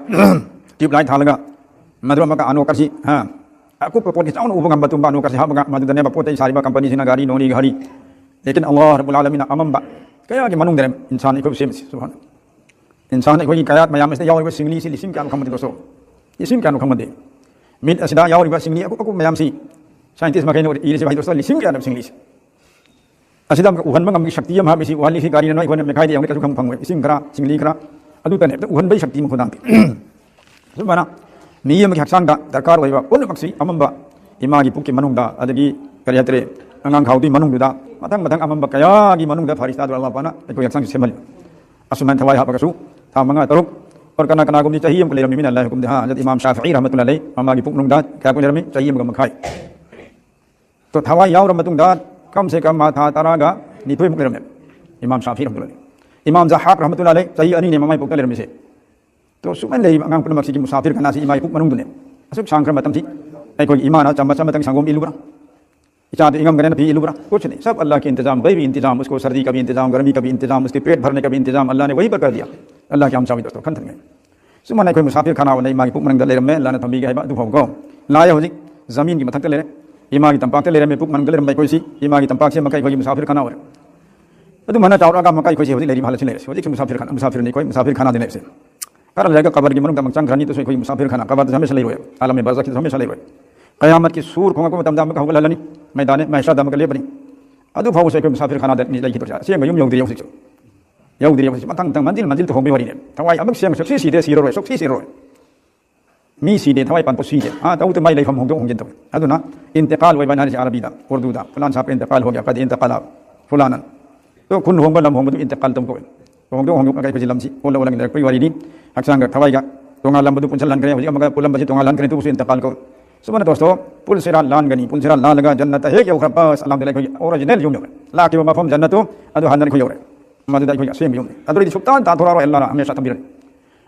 ꯇ꯭ꯌꯨꯕ ꯂꯥꯏꯠ ꯊꯥꯜꯂꯒ, ꯃꯗꯨ ꯑꯃꯒ ꯑꯅꯣꯛꯀꯁꯤ, ꯍꯥ, ꯑꯀꯨꯞꯄ ꯄꯣꯠꯀꯤ ꯆꯥꯎꯅ ꯎꯕ ꯉꯝꯕ ꯑꯗꯨꯒꯨꯝꯕ ꯑꯅꯣꯛꯀꯁꯤ ꯍꯥꯞꯄꯒ ꯃꯗꯨꯗꯅꯦꯕ ꯄꯣꯠ ꯆꯩ ꯁꯥꯔꯤꯕ ꯀꯝꯄꯅꯤꯁꯤꯅ ꯒꯥꯔꯤ ꯅꯣꯡꯂꯤ ꯘꯔꯤ꯫ ꯂꯦꯀꯤꯟ ꯑꯜꯂꯥꯍ ꯔꯕꯨꯜ ꯑꯥꯂꯃꯤꯟꯅ ꯑꯃꯝꯕ ꯀꯌꯥꯒꯤ ꯃꯅꯨꯡꯗꯅꯦ ꯏꯟꯁꯥꯟ ꯑꯩꯈꯣꯏꯕꯨ ꯁꯦꯝꯃꯤꯁꯤ꯫ ꯁꯨꯕꯍꯥꯅ꯫ ꯏꯟꯁꯥꯟ ꯑꯩꯈꯣꯏꯒꯤ ꯀꯥꯌꯥꯠ ꯃꯌꯥꯝ ꯑꯁꯤꯗ ꯌꯥꯎꯔꯤꯕ ꯁꯤꯡꯂꯤꯁꯤ ꯂꯤꯁꯤꯡ ꯀꯌꯥꯅꯣ ꯈꯪꯕꯗꯦ ꯗꯣꯁꯇꯣ? ꯂꯤꯁꯤꯡ ꯀꯌꯥꯅꯣ ꯈꯪꯕꯗꯦ? ꯃꯤꯠ ꯑꯁꯤꯗ ꯌꯥꯎꯔꯤꯕ ꯁꯤꯡꯂꯤ ꯑꯀꯨꯞ ꯑꯀꯨꯞꯄ ꯃꯌꯥꯝꯁꯤ ꯁꯥꯏꯟꯇꯤꯁ ꯃꯈꯩꯅ ꯏꯔꯤꯁꯤ ꯍꯥꯏꯗꯣꯁꯇꯣ ꯂꯤꯁꯤꯡ ꯀꯌꯥꯅꯣ ꯁꯤꯡꯂꯤꯁꯤ? ꯑꯁꯤꯗ ꯑꯃꯨꯛꯀ ꯎꯍꯟꯕ ꯉꯝꯕꯒꯤ ꯁꯛꯇꯤ ꯑꯃ ꯍꯥꯞꯄꯤꯁꯤ, ꯎꯍꯜꯂꯤꯁꯤ ꯒꯥꯔꯤꯅ ꯅꯣꯏ ꯑꯩꯈꯣꯏꯅ ꯃꯦꯈꯥꯏꯗ ꯌꯦꯡꯉꯨꯅꯦ ꯀꯩꯁꯨ ꯈꯪ ꯐꯪꯉꯣꯏ꯫ ꯏꯁꯤꯡ ꯈꯔ, ꯁꯤꯡꯂꯤ ꯈꯔ, ꯑꯗꯨꯇꯅꯦ꯫ ꯑꯗꯨ ꯎꯍꯟꯕꯒꯤ ꯁꯛꯇꯤ ꯑꯃ ꯈꯨꯗꯥꯡꯗꯤ꯫ ꯑꯁꯨꯃꯥꯏꯅ ꯃꯤ ꯑꯃꯒꯤ ꯍꯛꯆꯥꯡꯗ ꯗꯔꯀꯥꯔ ꯑꯣꯏꯕ ꯄꯨꯝꯅꯃꯛꯁꯤ ꯑꯃꯝꯕ ꯏꯃꯥꯒꯤ ꯄꯨꯛꯀꯤ ꯃꯅꯨꯡꯗ, ꯑꯗꯒꯤ ꯀꯔꯤ ꯍꯥꯏꯇꯥꯔꯦ, ꯑꯉꯥꯡ ꯈꯥꯎꯗꯨꯒꯤ ꯃꯅꯨꯡꯗꯨꯗ, ꯃꯊꯪ ꯃꯊꯪ ꯑꯃꯝꯕ ꯀꯌꯥꯒꯤ ꯃꯅꯨꯡꯗ ꯐꯔꯤꯁꯇꯥꯗꯨ ꯑꯜꯂꯥꯍ ꯄꯥꯛꯅ ꯑꯩꯈꯣꯏ ꯍꯛꯆꯥꯡꯁꯤ ꯁꯦꯝꯍꯜꯂꯤ꯫ ꯑꯁꯨꯃꯥꯏꯅ ꯊꯋꯥꯏ ꯍꯥꯞꯄꯒꯁꯨ ꯊꯥ ꯃꯉꯥ, ꯇꯔꯨꯛ, ꯑꯣꯔ ꯀꯅꯥ ꯀꯅꯥꯒꯨꯝꯕꯗꯤ ꯆꯍꯤ ꯑꯃ ꯂꯩꯔꯝꯃꯤ, ꯃꯤꯅ ꯑꯜꯂꯥꯍ ꯍꯨꯀꯨꯝꯗꯤ, ꯍꯥ, ꯍꯖꯔꯠ ꯏꯃꯥꯝ ꯁꯥꯐꯤꯏ ꯔꯍꯃꯇꯨꯜꯂꯥꯍꯤ ꯑꯂꯩꯍꯤ ꯃꯃꯥꯒꯤ ꯄꯨꯛ ꯃꯅꯨꯡꯗ ꯀꯌꯥ ꯀꯨꯏꯅ ꯂꯩꯔꯝꯃꯤ? ꯆꯍꯤ ꯑꯃꯒ ꯃꯈꯥꯏ꯫ ꯇꯣ ꯊꯋꯥꯏ ꯌꯥꯎꯔ ꯃꯇꯨꯡꯗ ꯀꯝ ꯁꯦ ꯀꯝ ꯃꯥ ꯊꯥ ꯇꯔꯥꯒ ꯅꯤꯊꯣꯏꯃꯨꯛ ꯂꯩꯔꯝꯃꯦ ꯏꯃꯥꯝ ꯁꯥꯐꯤ ꯔꯍꯃꯇꯨꯜꯂꯥꯍꯤ꯫ ꯏꯃꯥꯝ ꯖꯍꯥꯛ ꯔꯍꯃꯇꯨꯜꯂꯥꯍꯤ ꯆꯍꯤ ꯑꯅꯤꯅꯦ ꯃꯃꯥꯏ ꯄꯨꯛꯇ ꯂꯩꯔꯝꯃꯤꯁꯦ꯫ ꯇꯣ ꯁꯨꯃꯥꯏꯅ ꯂꯩꯔꯤꯕ ꯑꯉꯥꯡ ꯄꯨꯝꯅꯃꯛꯁꯤꯒꯤ ꯃꯨꯁꯥꯐꯤꯔ ꯈꯥꯅꯥꯁꯤ ꯏꯃꯥꯒꯤ ꯄꯨꯛ ꯃꯅꯨꯡꯗꯅꯦ꯫ ꯑꯁꯨꯛ ꯁꯥꯡꯈ꯭ꯔ ꯃꯇꯝꯁꯤ ꯑꯩꯈꯣꯏꯒꯤ ꯏꯃꯥꯅ ꯆꯥꯃꯁ ꯑꯃꯇꯪ ꯁꯪꯒꯣꯝ ꯏꯜꯂꯨꯕ꯭ꯔꯥ? ꯏꯆꯥꯗ ꯏꯉꯝꯒꯅꯦꯅ ꯐꯤ ꯏꯜꯂꯨꯕ꯭ꯔꯥ? कुछ नहीं, सब अल्लाह के इंतजाम, वही भी इंतजाम, उसको सर्दी का भी इंतजाम, गर्मी का भी इंतजाम, उसके पेट भरने का भी इंतजाम अल्लाह ने वही पर कर दिया। अल्लाह के आम चाबी दोस्तों, खन थन गए। ꯁꯨꯃꯥꯏꯅ ꯑꯩꯈꯣꯏ ꯃꯨꯁꯥꯐꯤꯔ ꯈꯥꯅꯥ ꯑꯣꯏꯅ ꯏꯃꯥꯒꯤ ꯄꯨꯛ ꯃꯅꯨꯡꯗ ꯂꯩꯔꯝꯃꯦ, ꯑꯜꯂꯥꯍꯅ ꯊꯝꯕꯤꯒꯦ ꯍꯥꯏꯕ ꯑꯗꯨꯐꯥꯎꯀꯣ꯫ ꯂꯥꯛꯑꯦ ꯍꯧꯖꯤꯛ ꯖꯃꯤꯟꯒꯤ ꯃꯊꯛꯇ ꯂꯩꯔꯦ꯫ ꯏꯃꯥꯒꯤ ꯇꯝꯄꯥꯛꯇ ꯂꯩꯔꯝꯃꯦ, ꯄꯨꯛ ꯃꯅꯨꯡꯗ ꯂꯩꯔꯝꯕ ꯑꯩꯈꯣꯏꯁꯤ ꯏꯃꯥꯒꯤ ꯇꯝꯄꯥꯛꯁꯤ ꯑꯃꯨꯛꯀ ꯑꯩꯈꯣꯏꯒꯤ ꯃꯨꯁꯥꯐꯤꯔ ꯈꯥꯅꯥ ꯑꯣꯏꯔꯦ꯫ ꯑꯗꯨꯃꯥꯏꯅ ꯆꯥꯎꯔꯛꯑꯒ ꯑꯃꯨꯛꯀ ꯑꯩꯈꯣꯏꯁꯤ ꯍꯧꯖꯤꯛ ꯂꯩꯔꯤꯕ ꯍꯥꯂꯠꯁꯤ ꯂꯩꯔꯦ꯫ ꯍꯧꯖꯤꯛꯁꯨ ꯃꯨꯁꯥꯐꯤꯔ ꯈꯥꯅꯥ, ꯃꯨꯁꯥꯐꯤꯔꯅꯤ ꯑꯩꯈꯣꯏ, ꯃꯨꯁꯥꯐꯤꯔ ꯈꯥꯅꯥꯗ ꯂꯩꯔꯤꯁꯦ꯫ ꯈꯔ ꯂꯩꯔꯒ ꯀꯕꯔꯒꯤ ꯃꯅꯨꯡꯗ ꯑꯃꯨꯛ ꯆꯪꯈ꯭ꯔꯅꯤ, ꯑꯗꯨꯁꯨ ꯑꯩꯈꯣꯏꯒꯤ ꯃꯨꯁꯥꯐꯤꯔ ꯈꯥꯅꯥ, ꯀꯕꯔꯗꯁꯨ ꯍꯃꯦꯁꯥ ꯂꯩꯔꯣꯏ, ꯑꯥꯂꯝ ꯕꯔꯖꯈꯤꯗꯁꯨ ꯍꯃꯦꯁꯥ ꯂꯩꯔꯣꯏ꯫ ꯀꯌꯥꯃꯠꯀꯤ ꯁꯨꯔ ꯈꯣꯡꯉꯛꯄ ꯃꯇꯝꯗ ꯑꯃꯨꯛꯀ ꯍꯧꯒꯠꯍꯜꯂꯅꯤ, ꯃꯩꯗꯥꯟ ꯃꯍꯁꯔꯗ ꯑꯃꯨꯛꯀ ꯂꯦꯞꯄꯅꯤ꯫ ꯑꯗꯨ ꯐꯥꯎꯕꯁꯨ ꯑꯩꯈꯣꯏ ꯃꯨꯁꯥꯐꯤꯔ ꯈꯥꯅꯥꯗ ꯂꯩꯈꯤꯗꯣꯏꯁꯦ꯫ ꯑꯁꯦꯡꯕ ꯌꯨꯝ ꯌꯧꯗ꯭ꯔꯤ ꯍꯧꯖꯤꯛꯁꯨ꯫ ꯌꯧꯗ꯭ꯔꯤ ꯍꯧꯖꯤꯛ, ꯃꯊꯪ ꯃꯊꯪ ꯃꯟꯖꯤꯜ ꯃꯟꯖꯤꯜ ꯇꯧꯍꯣꯡꯕꯒꯤ ꯋꯥꯔꯤꯅꯦ꯫ ꯊꯋꯥꯏ ꯑꯃꯨꯛ ꯁꯦꯡꯅ ꯁꯨꯛꯁꯤ ꯁꯤꯗꯦ, ꯁꯤꯔꯔꯣꯏ, ꯁꯨꯛꯁꯤ ꯁꯤꯔꯔꯣꯏ꯫ ꯃꯤ ꯁꯤꯗꯦ, ꯊꯋꯥꯏ ꯄꯥꯟꯕ ꯁꯤꯗꯦ꯫ ꯑꯥ, ꯇꯧꯗ ꯃꯥꯏ ꯂꯩꯐꯝ ꯍꯣꯡꯗꯣꯛ ꯍꯣꯡꯖꯤꯟ ꯇꯧꯏ꯫ ꯑꯗꯨꯅ ꯏꯟꯇꯤꯀꯥꯜ ꯑꯣꯏꯕ ꯍꯥꯏꯅ ꯍꯥꯏꯔꯤꯁꯦ ꯑꯔꯕꯤꯗ, ꯎꯔꯗꯨꯗ, ꯐꯨꯂꯥꯟ ꯁꯥꯍꯕ ꯏꯟꯇꯤꯀꯥꯜ ꯍꯣ ꯒꯌꯥ, ꯀꯗ ꯏꯟꯇꯤꯀꯥꯜ ꯐꯨꯂꯥꯅꯟ꯫ ꯇꯣ ꯈꯨꯟ ꯍꯣꯡꯕ, ꯂꯝ ꯍꯣꯡꯕꯗꯨ ꯏꯟꯇꯤꯀꯥꯜ ꯇꯧ ꯀꯧꯏ꯫ ꯍꯣꯡꯗꯣꯛ ꯍꯣꯡꯗꯣꯛꯂꯒ ꯑꯩꯈꯣꯏꯁꯤ ꯂꯝꯁꯤ ꯑꯣꯜꯂ ꯑꯣꯜꯂꯒ ꯂꯩꯔꯛꯄꯒꯤ ꯋꯥꯔꯤꯅꯤ꯫ ꯍꯛꯆꯥꯡꯒ ꯊꯋꯥꯏꯒ ꯇꯣꯉꯥꯜꯂꯝꯕꯗꯨ ꯄꯨꯟꯁꯤꯜꯍꯟꯈ꯭ꯔꯦ, ꯍꯧꯖꯤꯛ ꯑꯃꯒ ꯄꯨꯜꯂꯝꯕꯁꯤ ꯇꯣꯉꯥꯜꯍꯟꯈ꯭ꯔꯦ, ꯑꯗꯨꯕꯨꯁꯨ ꯏꯟꯇꯤꯀꯥꯜ ꯀꯧꯏ꯫ ꯁꯨꯃꯥꯏꯅ ꯗꯣꯁꯇꯣ, ꯄꯨꯜꯁꯤꯔꯥ ꯂꯥꯟꯒꯅꯤ, ꯄꯨꯟꯁꯤꯔꯥ ꯂꯥꯜꯂꯒ ꯖꯟꯅꯠꯇ ꯍꯦꯛ ꯌꯧꯈ꯭ꯔꯕ, ꯑꯜꯍꯝꯗꯨꯂꯤꯜꯂꯥꯍ, ꯑꯩꯈꯣꯏꯒꯤ ꯑꯣꯔꯤꯖꯤꯅꯦꯜ ꯌꯨꯝ ꯌꯧꯔꯦ꯫ ꯂꯥꯛꯈꯤꯕ ꯃꯐꯝ ꯖꯟꯅꯠꯇꯨ, ꯑꯗꯨ ꯍꯟꯅ ꯑꯩꯈꯣꯏ ꯌꯧꯔꯦ꯫ ꯃꯗꯨꯗ ꯑꯩꯈꯣꯏꯒꯤ ꯑꯁꯦꯡꯕ ꯌꯨꯝꯅꯤ꯫ ꯑꯗꯨꯗꯩꯗꯤ ꯁꯨꯛꯇꯥꯟ ꯇꯥꯟꯊꯣꯔꯛꯑꯔꯣꯏ, ꯑꯜꯂꯥꯍꯅ ꯍꯃꯦꯁꯥ ꯊꯝꯕꯤꯔꯅꯤ꯫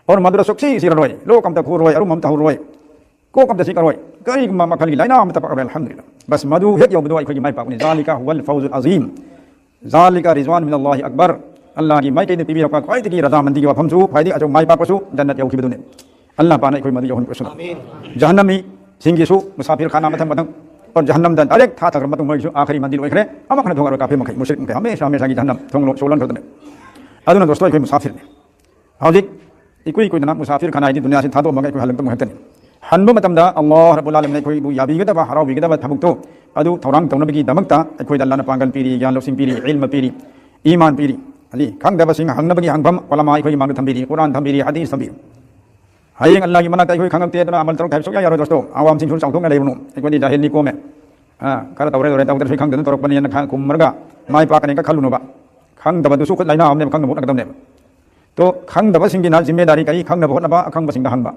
ꯑꯣꯔ ꯃꯗꯨꯗ ꯁꯨꯛꯁꯤ ꯁꯤꯔꯔꯣꯏ, ꯂꯣꯛ ꯑꯝꯇ ꯈꯨꯔꯔꯣꯏ, ꯑꯔꯨꯝ ꯑꯝꯇ ꯍꯧꯔꯔꯣꯏ, ꯀꯣꯛ ꯑꯝꯇ ꯆꯤꯛꯑꯔꯣꯏ, ꯀꯔꯤꯒꯨꯝꯕ ꯃꯈꯜꯒꯤ ꯂꯥꯏꯅꯥ ꯑꯃꯇ ꯄꯛꯑꯔꯣꯏ, ꯑꯜꯍꯝꯗꯨꯂꯤꯜꯂꯥꯍ꯫ ꯕꯁ ꯃꯗꯨ ꯍꯦꯛ ꯌꯧꯕꯗꯣ ꯑꯩꯈꯣꯏꯒꯤ ꯃꯥꯏ ꯄꯥꯛꯄꯅꯤ꯫ ذلك هو الفوز العظيم. ذلك رضوان من الله أكبر. ꯑꯜꯂꯥꯍꯒꯤ ꯃꯥꯏꯀꯩꯗ ꯄꯤꯕꯤꯔꯛꯄ ꯈ꯭ꯋꯥꯏꯗꯒꯤ ꯔꯖꯥꯃꯟꯗꯤꯒꯤ ꯋꯥꯐꯝꯁꯨ, ꯈ꯭ꯋꯥꯏꯗꯒꯤ ꯑꯆꯧꯕ ꯃꯥꯏ ꯄꯥꯛꯄꯁꯨ ꯖꯟꯅꯠ ꯌꯧꯈꯤꯕꯗꯨꯅꯤ꯫ ꯑꯜꯂꯥꯍ ꯄꯥꯛꯅ ꯑꯩꯈꯣꯏ ꯃꯗꯨ ꯌꯧꯍꯟꯕꯤꯔꯁꯅꯨ꯫ ꯖꯍꯟꯅꯝꯃꯤ ꯁꯤꯡꯒꯤꯁꯨ ꯃꯨꯁꯥꯐꯤꯔ ꯈꯥꯅꯥ ꯃꯊꯪ ꯃꯊꯪ, ꯑꯣ, ꯖꯍꯟꯅꯝꯗ direct ꯊꯥꯊꯈ꯭ꯔ ꯃꯇꯨꯡ ꯃꯣꯏꯁꯨ ꯑꯥꯈꯔꯤ ꯃꯟꯗꯤꯜ ꯑꯣꯏꯈ꯭ꯔꯦ꯫ ꯑꯃꯨꯛ ꯍꯟꯅ ꯊꯣꯡꯉꯔꯣꯏ ꯀꯥꯐꯤꯔ ꯃꯈꯩ, ꯃꯨꯁ꯭ꯔꯤꯛ ꯃꯈꯩ ꯍꯃꯦꯁꯥ ꯍꯃꯦꯁꯥꯒꯤ ꯖꯍꯟꯅꯝ ꯊꯣꯡ ꯂꯣ-, ꯁꯣꯛ ꯂꯣꯟꯈ꯭ꯔꯗꯨꯅꯤ꯫ ꯑꯗꯨꯅ ꯗꯣꯁꯇꯣ ꯑꯩꯈꯣꯏ ꯃꯨꯁꯥꯐꯤꯔꯅꯤ꯫ ꯍꯧꯖꯤꯛ ꯏꯀꯨꯏ ꯀꯨꯏꯗꯅ ꯃꯨꯁꯥꯐꯤꯔ ꯈꯥꯅꯥ ꯍꯥꯏꯗꯤ ꯗꯨꯅꯤꯌꯥꯁꯤ ꯊꯥꯗꯣꯛꯑꯝꯃꯒ ꯑꯩꯈꯣꯏ ꯍꯜꯂꯛꯇꯕ ꯉꯥꯛꯇꯅꯤ꯫ ꯍꯟꯕ ꯃꯇꯝꯗ ꯑꯜꯂꯥꯍ ꯔꯕꯨꯜ ꯑꯥꯂꯃꯤꯟꯅ ꯑꯩꯈꯣꯏꯕꯨ ꯌꯥꯕꯤꯒꯗꯕ, ꯍꯔꯥꯎꯕꯤꯒꯗꯕ ꯊꯕꯛꯇꯣ ꯑꯗꯨ ꯊꯧꯔꯥꯡ ꯇꯧꯅꯕꯒꯤꯗꯃꯛꯇ ꯑꯩꯈꯣꯏꯗ ꯑꯜꯂꯥꯍꯅ ꯄꯥꯡꯒꯜ ꯄꯤꯔꯤ, ꯒ꯭ꯌꯥꯟ ꯂꯧꯁꯤꯡ ꯄꯤꯔꯤ, ꯏꯜꯃ ꯄꯤꯔꯤ, ꯏꯃꯥꯟ ꯄꯤꯔꯤ, ꯑꯗꯤ ꯈꯪꯗꯕꯁꯤꯡ ꯍꯪꯅꯕꯒꯤ ꯍꯪꯐꯝ ꯎꯂꯃꯥ ꯑꯩꯈꯣꯏꯒꯤ ꯃꯥꯡꯗ ꯊꯝꯕꯤꯔꯤ, ꯀꯨꯔꯥꯟ ꯊꯝꯕꯤꯔꯤ, ꯍꯗꯤꯁ ꯊꯝꯕꯤꯔꯤ꯫ ꯍꯌꯦꯡ ꯑꯜꯂꯥꯍꯒꯤ ꯃꯅꯥꯛꯇ ꯑꯩꯈꯣꯏ ꯈꯪꯉꯛꯇꯦ ꯑꯗꯨꯅ ꯑꯃꯜ ꯇꯧꯔꯛꯇꯦ ꯍꯥꯏꯕ ꯁꯨꯛꯌꯥ ꯌꯥꯔꯣꯏ ꯗꯣꯁꯇꯣ꯫ ꯑꯋꯥꯝꯁꯤꯡꯁꯨ ꯆꯥꯎꯊꯣꯛꯅ ꯂꯩꯔꯨꯅꯨ꯫ ꯑꯩꯈꯣꯏꯗꯤ ꯖꯥꯍꯤꯜꯅꯤ ꯀꯣꯝꯃꯦ꯫ ꯑꯥ, ꯈꯔ ꯇꯧꯔꯦ ꯇꯧꯔꯦ, ꯇꯧꯗ꯭ꯔꯁꯨ ꯈꯪꯗꯅ ꯇꯧꯔꯛꯄꯅꯦꯅ ꯈ-, ꯈꯨꯝꯃꯔꯒ ꯃꯥꯏ ꯄꯥꯛꯀꯅꯤ ꯈꯜꯂꯨꯅꯨꯕ꯫ ꯈꯪꯗꯕꯗꯨꯁꯨ ꯈꯨꯠ ꯂꯥꯏꯅꯥ ꯑꯃꯅꯦꯕ, ꯈꯪꯅꯕ ꯍꯣꯠꯅꯒꯗꯕꯅꯦꯕ꯫ ꯇꯣ, ꯈꯪꯗꯕꯁꯤꯡꯒꯤꯅ ꯖꯤꯝꯃꯦꯗꯥꯔꯤ ꯀꯔꯤ? ꯈꯪꯅꯕ ꯍꯣꯠꯅꯕ, ꯑꯈꯪꯕꯁꯤꯡꯗ ꯍꯪꯕ꯫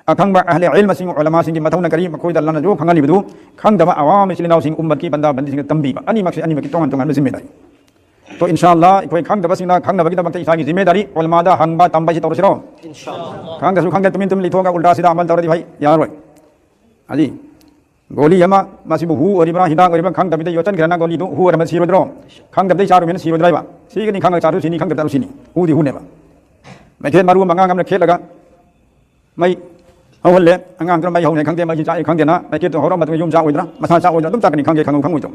ꯑꯈꯪꯕ ꯑꯍꯂꯦ ꯏꯜꯃꯁꯤꯡ, ꯎꯂꯃꯥꯁꯤꯡꯒꯤ ꯃꯊꯧꯅ ꯀꯔꯤ? ꯃꯈꯣꯏꯗ ꯑꯜꯂꯥꯍꯅ ꯈꯪꯍꯜꯂꯤꯕꯗꯨ ꯈꯪꯗꯕ ꯑꯋꯥꯝ ꯏꯆꯤꯜ ꯏꯅꯥꯎꯁꯤꯡ, ꯎꯝꯃꯠꯀꯤ ꯕꯟꯗꯥ ꯕꯟꯗꯤꯁꯤꯡꯗ ꯇꯝꯕꯤꯕ꯫ ꯑꯅꯤꯃꯛꯁꯤ ꯑꯅꯤꯃꯛꯀꯤ ꯇꯣꯉꯥꯟ ꯇꯣꯉꯥꯟꯕ ꯖꯤꯝꯃꯦꯗꯥꯔꯤ꯫ ꯇꯣ, ꯏꯟꯁꯥ ꯑꯜꯂꯥꯍ, ꯑꯩꯈꯣꯏ ꯈꯪꯗꯕꯁꯤꯡꯅ ꯈꯪꯅꯕꯒꯤꯗꯃꯛꯇ ꯏꯁꯥꯒꯤ ꯖꯤꯝꯃꯦꯗꯥꯔꯤ ꯎꯂꯃꯥꯗ ꯍꯪꯕ ꯇꯝꯕ ꯍꯥꯏꯁꯤ ꯇꯧꯔꯁꯤꯔꯣ? ꯈꯪꯗ꯭ꯔꯁꯨ ꯈꯪꯗꯦ ꯇꯨꯃꯤꯟ ꯇꯨꯃꯤꯟ ꯂꯩꯊꯣꯛꯑꯒ ꯎꯜꯇꯥ ꯁꯤꯗꯥ ꯑꯃꯜ ꯇꯧꯔꯗꯤ ꯚꯥꯏ ꯌꯥꯔꯣꯏ꯫ ꯑꯗꯤ ꯒꯣꯂꯤ ꯑꯃ, ꯃꯁꯤꯕꯨ ꯍꯨ ꯑꯣꯏꯔꯤꯕ꯭ꯔꯥ, ꯍꯤꯗꯥꯛ ꯑꯣꯏꯔꯤꯕ꯭ꯔꯥ ꯈꯪꯗꯕꯤꯗ ꯌꯣꯠꯁꯤꯟꯈ꯭ꯔꯅ ꯒꯣꯂꯤꯗꯨ ꯍꯨ ꯑꯣꯏꯔꯝꯃ ꯁꯤꯔꯣꯏꯗ꯭ꯔꯣ? ꯈꯪꯗꯕꯗꯩ ꯆꯥꯔꯨꯕꯅꯤꯅ ꯁꯤꯔꯣꯏꯗ꯭ꯔꯥ ꯍꯥꯏꯕ? ꯁꯤꯒꯅꯤ ꯈꯪꯉꯒ ꯆꯥꯔꯁꯨ ꯁꯤꯅꯤ, ꯈꯪꯗꯕ ꯆꯥꯔꯁꯨ ꯁꯤꯅꯤ꯫ ꯍꯨꯗꯤ ꯍꯨꯅꯦꯕ꯫ ꯃꯩꯈꯦꯠ ꯃꯔꯨ ꯑꯃ ꯑꯉꯥꯡ ꯑꯃꯅ ꯈꯦꯠꯂꯒ ꯃꯩ ꯍꯧꯍꯜꯂꯦ, ꯑꯉꯥꯡꯗꯨꯅ ꯃꯩ ꯍꯧꯅꯤ ꯈꯪꯗꯦ, ꯃꯩꯁꯤ ꯆꯥꯛꯑꯦ ꯈꯪꯗꯦꯅ, ꯃꯩꯈꯦꯠꯇꯨ ꯍꯧꯔ ꯃꯇꯨꯡꯗ ꯌꯨꯝ ꯆꯥꯛꯑꯣꯏꯗ꯭ꯔꯥ? ꯃꯁꯥ ꯆꯥꯛꯑꯣꯏꯗ꯭ꯔꯥ? ꯑꯗꯨꯝ ꯆꯥꯛꯀꯅꯤ, ꯈꯪꯒꯦ ꯈꯪꯉꯨ ꯈꯪꯉꯣꯏꯗ꯭ꯔꯣ?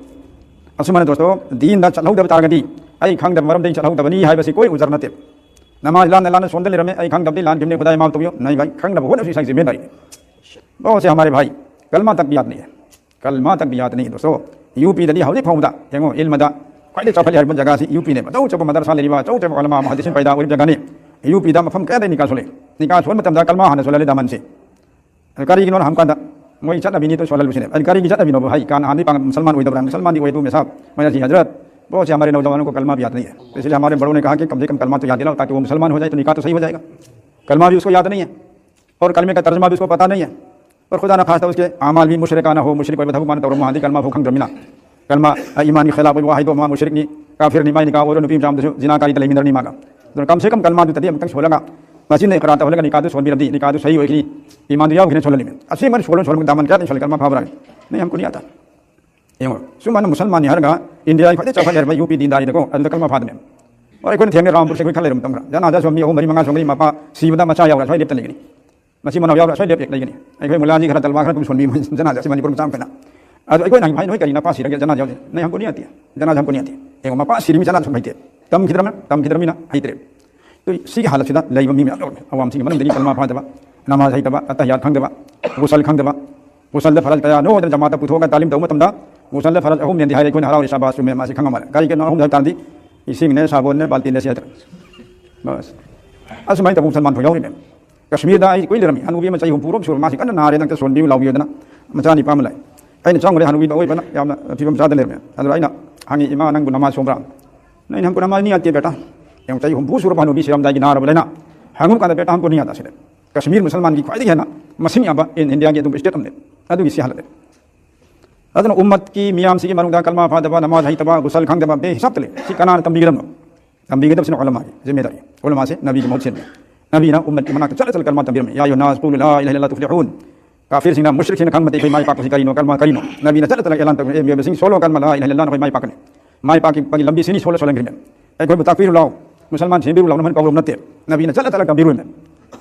ꯑꯁꯨꯃꯥꯏꯅ ꯗꯣꯁꯇꯣ, ꯗꯤꯟꯗ ꯆꯠꯍꯧꯗꯕ ꯇꯥꯔꯒꯗꯤ, ꯑꯩ ꯈꯪꯗꯕ ꯃꯔꯝꯗꯒꯤ ꯆꯠꯍꯧꯗꯕꯅꯤ ꯍꯥꯏꯕꯁꯤ ꯀꯣꯏ ꯎꯖꯔ ꯅꯠꯇꯦ꯫ ꯅꯃꯥꯖ ꯂꯥꯟꯅ ꯂꯥꯟꯅ ꯁꯣꯟꯗ ꯂꯩꯔꯝꯃꯦ, ꯑꯩ ꯈꯪꯗꯕꯗꯤ ꯂꯥꯟꯈꯤꯕꯅꯤ, ꯈꯨꯗꯥꯏ ꯃꯥꯐ ꯇꯧꯕꯤꯌꯨ꯫ ꯅꯩ ꯚꯥꯏ, ꯈꯪꯗꯕ ꯍꯣꯠꯅꯕꯁꯨ ꯏꯁꯥꯒꯤ ꯖꯤꯝꯃꯦꯗꯥꯔꯤꯅꯤ꯫ ꯕꯣꯁ ꯍꯦ ꯍꯃꯥꯔꯦ ꯚꯥꯏ, ꯀꯜꯃꯥ ꯇꯛ ꯚꯤ ꯌꯥꯗ ꯅꯍꯤ ꯍꯦ꯫ ꯀꯜꯃꯥ ꯇꯛ ꯚꯤ ꯌꯥꯗ ꯅꯍꯤ ꯍꯦ ꯗꯣꯁꯇꯣ꯫ ꯌꯨ ꯄꯤꯗꯗꯤ ꯍꯧꯖꯤꯛ ꯐꯥꯎꯕꯗ ꯌꯦꯡꯉꯣ, ꯏꯜꯃꯗ ꯈ꯭ꯋꯥꯏꯗꯒꯤ ꯆꯥꯎꯈꯠꯂꯦ ꯍꯥꯏꯔꯤꯕ ꯖꯒꯥꯁꯤ ꯌꯨ ꯄꯤꯅꯦꯕ꯫ ꯑꯆꯧ ꯑꯆꯧꯕ ꯃꯗꯔꯁꯥ ꯂꯩꯔꯤꯕ, ꯑꯆꯧ ꯑꯆꯧꯕ ꯎꯂꯃꯥ ꯃꯨꯍꯗꯤꯁꯤꯟ ꯄꯩꯗꯥ ꯑꯣꯏꯔꯤꯕ ꯖꯒꯥꯅꯤ꯫ ꯌꯨ ꯄꯤꯗ ꯃꯐꯝ ꯀꯌꯥꯗ ꯅꯤꯀꯥ ꯁꯣꯜꯂꯦ꯫ ꯅꯤꯀꯥ ꯁꯣꯟꯕ ꯃꯇꯝꯗ ꯀꯜꯃꯥ ꯍꯥꯟꯅ ꯁꯣꯜꯍꯜꯂꯦ ꯗꯥꯃꯟꯁꯦ꯫ ꯑꯗꯨ ꯀꯔꯤꯒꯤꯅꯣ ꯍꯪꯕ ꯀꯥꯟꯗ ꯃꯣꯏ ꯆꯠꯅꯕꯤꯅꯤ ꯇꯨ ꯁꯣꯜꯍꯜꯂꯨꯁꯤꯅꯦ꯫ ꯑꯗꯨ ꯀꯔꯤꯒꯤ ꯆꯠꯅꯕꯤꯅꯣꯕ? ꯍꯥꯏ ꯀꯥꯟꯅ ꯍꯥꯟꯅꯗꯤ ꯄꯥꯡ-, ꯃꯨꯁꯜꯃꯥꯟ ꯑꯣꯏꯗꯕ꯭ꯔꯥ? ꯃꯨꯁꯜꯃꯥꯟꯗꯤ ꯑꯣꯏ ꯑꯗꯨ ꯃꯦꯁꯥꯕ, ꯃꯌꯥꯁꯤ ꯍꯖꯔꯠ, ꯕꯣꯁ ꯍꯦ ꯍꯃꯥꯔꯦ ꯅꯧꯖꯋꯥꯅꯣ ꯀꯣ ꯀꯜꯃꯥ ꯚꯤ ꯌꯥꯗ ꯅꯍꯤ ꯍꯦ꯫ ꯏꯁꯂꯤꯌꯦ ꯍꯃꯥꯔꯦ ꯕꯔꯣ ꯅꯦ ꯀꯍꯥ ꯀꯤ ꯀꯝ ꯁꯦ ꯀꯝ ꯀꯜꯃꯥ ꯇꯣ ꯌꯥꯗ ꯗꯤلاओ ꯇꯥꯀꯤ ꯋꯣ ꯃꯨꯁꯜꯃꯥꯟ ꯍꯣ ꯖꯥꯌꯦ, ꯇꯣ ꯅꯤꯀꯥ ꯇꯣ ꯁꯍꯤ ꯍꯣ ꯖꯥꯌꯦꯒꯥ꯫ ꯀꯜꯃꯥ ꯚꯤ ꯎꯁꯀꯣ ꯌꯥꯗ ꯅꯍꯤ ꯍꯦ꯫ ꯑꯣꯔ ꯀꯜꯃꯦ ꯀꯥ ꯇꯔꯖꯃꯥ ꯚꯤ ꯎꯁꯀꯣ ꯄꯇꯥ ꯅꯍꯤ ꯍꯦ꯫ ꯑꯣꯔ ꯈꯨꯗꯥ ꯅ ꯈꯥꯁꯇ ꯎꯁꯀꯦ ꯑꯃꯥꯜ ꯚꯤ ꯃꯨꯁꯔꯤꯀꯥꯅ ꯍꯣ, ꯃꯨꯁꯔꯤꯛ ꯑꯣꯏꯕ ꯊꯕꯛ ꯃꯥꯅ ꯇꯧꯔꯝꯃꯣ ꯍꯥꯏꯗꯤ ꯀꯜꯃꯥ ꯐꯥꯎ ꯈꯪꯗ꯭ꯔꯃꯤꯅ꯫ ꯀꯜꯃꯥ, ꯑ, ꯏꯃꯥꯟꯒꯤ ꯈꯤꯂꯥꯐ ꯑꯣꯏꯕ ꯋꯥꯍꯩꯗꯣ ꯃꯥ ꯃꯨꯁꯔꯤꯛꯅꯤ, ꯀꯥꯐꯤꯔꯅꯤ, ꯃꯥꯏ ꯅꯤꯀꯥ ꯑꯣꯏꯔꯣ, ꯅꯨꯄꯤ ꯃꯆꯥ ꯑꯃꯗꯁꯨ ꯖꯤꯅꯥꯀꯥꯔꯤꯗ ꯂꯩꯃꯤꯟꯅꯔꯅꯤ ꯃꯥꯒ꯫ ꯑꯗꯨꯅ ꯀꯝ ꯁꯦ ꯀꯝ ꯀꯜꯃꯥꯗꯨꯇꯗꯤ ꯑꯃꯨꯛꯇꯪ ꯁꯣꯜꯂꯒ ꯃꯆꯤꯟꯅ ꯏꯀꯔꯥꯔ ꯇꯧꯍꯜꯂꯒ ꯅꯤꯀꯥꯗꯨ ꯁꯣꯟꯕꯤꯔꯗꯤ ꯅꯤꯀꯥꯗꯨ ꯁꯍꯤ ꯑꯣꯏꯒꯅꯤ, ꯏꯃꯥꯟꯗꯨ ꯌꯥꯎꯒꯅꯤ ꯁꯣꯜꯍꯜꯂꯤꯃꯤ꯫ ꯑꯁꯦꯡꯕꯅꯤ ꯁꯣꯜꯂꯣ, ꯁꯣꯜꯂꯣ, ꯗꯥꯃꯟ ꯀꯌꯥꯗ ꯁꯣꯜꯂꯤ ꯀꯜꯃꯥ ꯐꯥꯕ꯭ꯔꯥ? ꯅꯍꯤ ꯍꯝꯀꯣ ꯅꯍꯤ ꯑꯥꯇꯥ꯫ ꯌꯦꯡꯉꯣ, ꯁꯨꯃꯥꯏꯅ ꯃꯨꯁꯜꯃꯥꯟꯅꯤ ꯍꯥꯏꯔꯒ ꯏꯟꯗꯤꯌꯥꯒꯤ ꯈ꯭ꯋꯥꯏꯗꯒꯤ ꯆꯥꯎꯈꯠ ꯂꯩꯔꯕ ꯌꯨ ꯄꯤ ꯗꯤꯟꯗꯥꯔꯤꯗꯀꯣ, ꯑꯗꯨꯗ ꯀꯜꯃꯥ ꯐꯥꯗꯅꯦ꯫ ꯑꯩꯈꯣꯏꯅ ꯊꯦꯡꯅꯩ ꯔꯥꯝꯄꯨꯔꯁꯦ ꯑꯩꯈꯣꯏ ꯈꯔ ꯂꯩꯔꯝ ꯃꯇꯝ ꯈꯔ ꯖꯅꯥꯖꯥꯁꯨ ꯃꯤ ꯑꯍꯨꯝ ꯃꯔꯤ ꯃꯉꯥ ꯁꯣꯝꯒꯤ ꯃꯄꯥ ꯁꯤꯕꯗ ꯃꯆꯥ ꯌꯥꯎꯔꯒ ꯁ꯭ꯋꯥꯏ ꯂꯦꯞꯇ ꯂꯩꯒꯅꯤ꯫ ꯃꯆꯤꯟ ꯃꯅꯥꯎ ꯌꯥꯎꯔꯒ ꯁ꯭ꯋꯥꯏ ꯂꯦꯞ ꯂꯩꯒꯅꯤ꯫ ꯑꯩꯈꯣꯏ ꯃꯨꯂꯥꯖꯤ ꯈꯔ ꯇꯜꯋꯥ ꯈꯔ ꯑꯗꯨꯝ ꯁꯣꯟꯕꯤ ꯃꯣꯏ ꯖꯅꯥꯖꯥꯁꯦ ꯃꯅꯤꯄꯨꯔ ꯃꯆꯥ ꯑꯃ ꯐꯅ꯫ ꯑꯗꯣ ꯑꯩꯈꯣꯏꯅ ꯍꯪꯕ ꯍꯥꯏ ꯅꯣꯏ ꯀꯔꯤ ꯅꯄꯥ ꯁꯤꯔꯒꯦ ꯖꯅꯥꯖꯥ ꯌꯥꯎꯗꯦ꯫ ꯅꯩ ꯍꯝꯀꯣ ꯅꯍꯤ ꯑꯥꯇꯤ꯫ ꯖꯅꯥꯖꯥ ꯍꯝꯀꯣ ꯅꯍꯤ ꯑꯥꯇꯤ꯫ ꯌꯦꯡꯉꯣ ꯃꯄꯥ ꯁꯤꯔꯤ ꯃꯤ ꯖꯅꯥꯖꯥ ꯁꯨꯝ ꯍꯩꯇꯦ꯫ ꯇꯝꯈꯤꯗ꯭ꯔꯕꯅ ꯇꯝꯈꯤꯗ꯭ꯔꯕꯅꯤꯅ ꯍꯩꯇ꯭ꯔꯦ꯫ ꯑꯗꯨ ꯁꯤꯒꯤ ꯍꯥꯂꯠꯁꯤꯗ ꯂꯩꯕ ꯃꯤ ꯃꯌꯥꯝ ꯌꯥꯎꯔꯝꯃꯦ꯫ ꯑꯋꯥꯝꯁꯤꯡꯒꯤ ꯃꯅꯨꯡꯗꯒꯤ ꯀꯜꯃꯥ ꯐꯥꯗꯕ, ꯅꯃꯥꯖ ꯍꯩꯇꯕ, ꯑꯇꯍꯤꯌꯥꯠ ꯈꯪꯗꯕ, ꯒꯨꯁꯜ ꯈꯪꯗꯕ, ꯒꯨꯁꯜꯗ ꯐꯔꯖ ꯀꯌꯥꯅꯣ ꯍꯥꯏꯗꯅ ꯖꯃꯥꯠꯇ ꯄꯨꯊꯣꯛꯑꯒ ꯇꯥꯂꯤꯝ ꯇꯧꯕ ꯃꯇꯝꯗ ꯒꯨꯁꯜꯗ ꯐꯔꯖ ꯑꯍꯨꯝꯅꯦꯗꯤ ꯍꯥꯏꯔꯦ꯫ ꯑꯩꯈꯣꯏꯅ ꯍꯔꯥꯎꯔꯦ ꯁꯥꯕꯥꯁ ꯆꯨꯝꯃꯦ ꯃꯥꯁꯤ ꯈꯪꯉꯝꯃꯔꯦ꯫ ꯀꯔꯤꯒꯤꯅꯣ ꯑꯍꯨꯝ ꯍꯥꯏꯕ ꯇꯥꯔꯗꯤ ꯏꯁꯤꯡꯅꯦ ꯁꯥꯕꯣꯟꯅꯦ ꯕꯥꯜꯇꯤꯟꯅꯦ ꯁꯤ ꯍꯥꯏꯇꯥꯔꯦ꯫ ꯕꯁ꯫ ꯑꯁꯨꯃꯥꯏꯅ ꯇꯧꯕ ꯃꯨꯁꯜꯃꯥꯟ ꯐꯥꯎ ꯌꯥꯎꯔꯤꯅꯦ꯫ ꯀꯥꯁꯃꯤꯔꯗ ꯑꯩ ꯀꯨꯏ ꯂꯩꯔꯝꯃꯤ꯫ ꯍꯅꯨꯕꯤ ꯑꯃ ꯆꯍꯤ ꯍꯨꯝꯐꯨꯔꯣꯝ ꯁꯨꯔ ꯃꯥꯁꯤ ꯀꯟꯅ ꯅꯥꯔꯦ ꯅꯪꯇ ꯁꯣꯟꯕꯤꯌꯨ ꯂꯥꯎꯕꯤꯌꯨꯗꯅ ꯃꯆꯥ ꯅꯤꯄꯥ ꯑꯃ ꯂꯩ꯫ ꯑꯩꯅ ꯆꯪꯉꯨꯔꯦ ꯍꯅꯨꯕꯤꯗꯣ ꯑꯋꯣꯏꯕꯅ ꯌꯥꯝꯅ ꯐꯤꯕꯝ ꯆꯥꯗ ꯂꯩꯔꯝꯃꯦ꯫ ꯑꯗꯨꯗ ꯑꯩꯅ ꯍꯪꯉꯤ ꯏꯃꯥ ꯅꯪꯕꯨ ꯅꯃꯥꯖ ꯁꯣꯟꯕ꯭ꯔꯥ? ꯑꯩꯅ ꯍꯝꯀꯣ ꯅꯃꯥꯖ ꯅꯍꯤ ꯑꯥꯇꯤ ꯕꯦꯇꯥ꯫ ꯌꯦꯡꯉꯨ ꯆꯍꯤ ꯍꯨꯝꯐꯨ ꯁꯨꯔꯕ ꯍꯅꯨꯕꯤ ꯁꯤꯔꯝꯗꯥꯏꯒꯤ ꯅꯥꯔꯕ ꯂꯩꯅꯥ꯫ ꯍꯪꯉꯨ ꯀꯥꯟꯗ ꯕꯦꯇꯥ ꯍꯝꯀꯣ ꯅꯍꯤ ꯑꯥꯇꯥ ꯁꯤꯔꯦ꯫ ꯀꯥꯁꯃꯤꯔ ꯃꯨꯁꯜꯃꯥꯟꯒꯤ ꯈ꯭ꯋꯥꯏꯗꯒꯤ ꯍꯦꯟꯅ ꯃꯁꯤꯡ ꯌꯥꯝꯕ ꯏꯟ ꯏꯟꯗꯤꯌꯥꯒꯤ ꯑꯗꯨꯝ ꯁ꯭ꯇꯦꯠ ꯑꯃꯅꯤ꯫ ꯑꯗꯨꯒꯤ ꯁꯤ ꯍꯥꯂꯠꯅꯤ꯫ ꯑꯗꯨꯅ ꯎꯝꯃꯠꯀꯤ ꯃꯤꯌꯥꯝꯁꯤꯒꯤ ꯃꯅꯨꯡꯗ ꯀꯜꯃꯥ ꯐꯥꯗꯕ, ꯅꯃꯥꯖ ꯍꯩꯇꯕ, ꯒꯨꯁꯜ ꯈꯪꯗꯕ ꯕꯦꯍꯤꯁꯥꯕꯇ ꯂꯩ꯫ ꯁꯤ ꯀꯅꯥꯅ ꯇꯝꯕꯤꯒꯗꯕꯅꯣ? ꯇꯝꯕꯤꯒꯗꯕꯁꯤꯅ ꯎꯂꯃꯥꯒꯤ ꯖꯤꯝꯃꯦꯗꯥꯔꯤ꯫ ꯎꯂꯃꯥꯁꯦ ꯅꯕꯤꯒꯤ ꯃꯍꯨꯠ ꯁꯤꯟꯕ꯫ ꯅꯕꯤꯅ ꯎꯝꯃꯠꯀꯤ ꯃꯅꯥꯛꯇ ꯆꯠꯂ ꯆꯠꯂ ꯀꯜꯃꯥ ꯇꯝꯕꯤꯔꯝꯃꯤ꯫ ꯌꯥ ꯑꯌꯨꯍꯟꯅꯥꯁ ꯀꯨꯂꯨ ꯂꯥ ꯏꯂꯥꯍ ꯏꯜꯂꯜꯂꯥꯍ ꯇꯨꯐ꯭ꯂꯤꯍꯨꯟ꯫ ꯀꯥꯐꯤꯔꯁꯤꯡꯅ, ꯃꯨꯁ꯭ꯔꯤꯛꯁꯤꯡꯅ ꯈꯪꯕꯗ ꯑꯩꯈꯣꯏ ꯃꯥꯏ ꯄꯥꯛꯄꯁꯤ ꯀꯔꯤꯅꯣ? ꯀꯜꯃꯥ ꯀꯔꯤꯅꯣ? ꯅꯕꯤꯅ ꯆꯠꯂ ꯆꯠꯂꯒ ꯑꯦꯂꯥꯟ ꯇꯧꯔꯦ, "ꯑꯦ ꯃꯤꯑꯣꯏꯕꯁꯤꯡ, ꯁꯣꯜꯂꯣ ꯀꯜꯃꯥ ꯂꯥ ꯏꯂꯥꯍ ꯏꯜꯂꯜꯂꯥꯍ, ꯅꯈꯣꯏ ꯃꯥꯏ ꯄꯥꯛꯀꯅꯤ"꯫ ꯃꯥꯏ ꯄꯥꯛꯄꯒꯤ ꯂꯝꯕꯤꯁꯤꯅꯤ ꯁꯣꯜꯂ ꯁꯣꯜꯍꯟꯈ꯭ꯔꯤꯅꯦ꯫ ꯑꯩꯈꯣꯏꯕꯨ ꯇꯥꯛꯄꯤꯔꯨ ꯂꯥꯎ, ꯃꯨꯁꯜꯃꯥꯟ ꯁꯦꯝꯕꯤꯔꯨ ꯂꯥꯎꯅ ꯃꯣꯏꯅ ꯀꯧꯔꯨꯕ ꯅꯠꯇꯦ꯫ ꯅꯕꯤꯅ ꯆꯠꯂ ꯆꯠꯂꯒ ꯇꯝꯕꯤꯔꯨꯕꯅꯦ꯫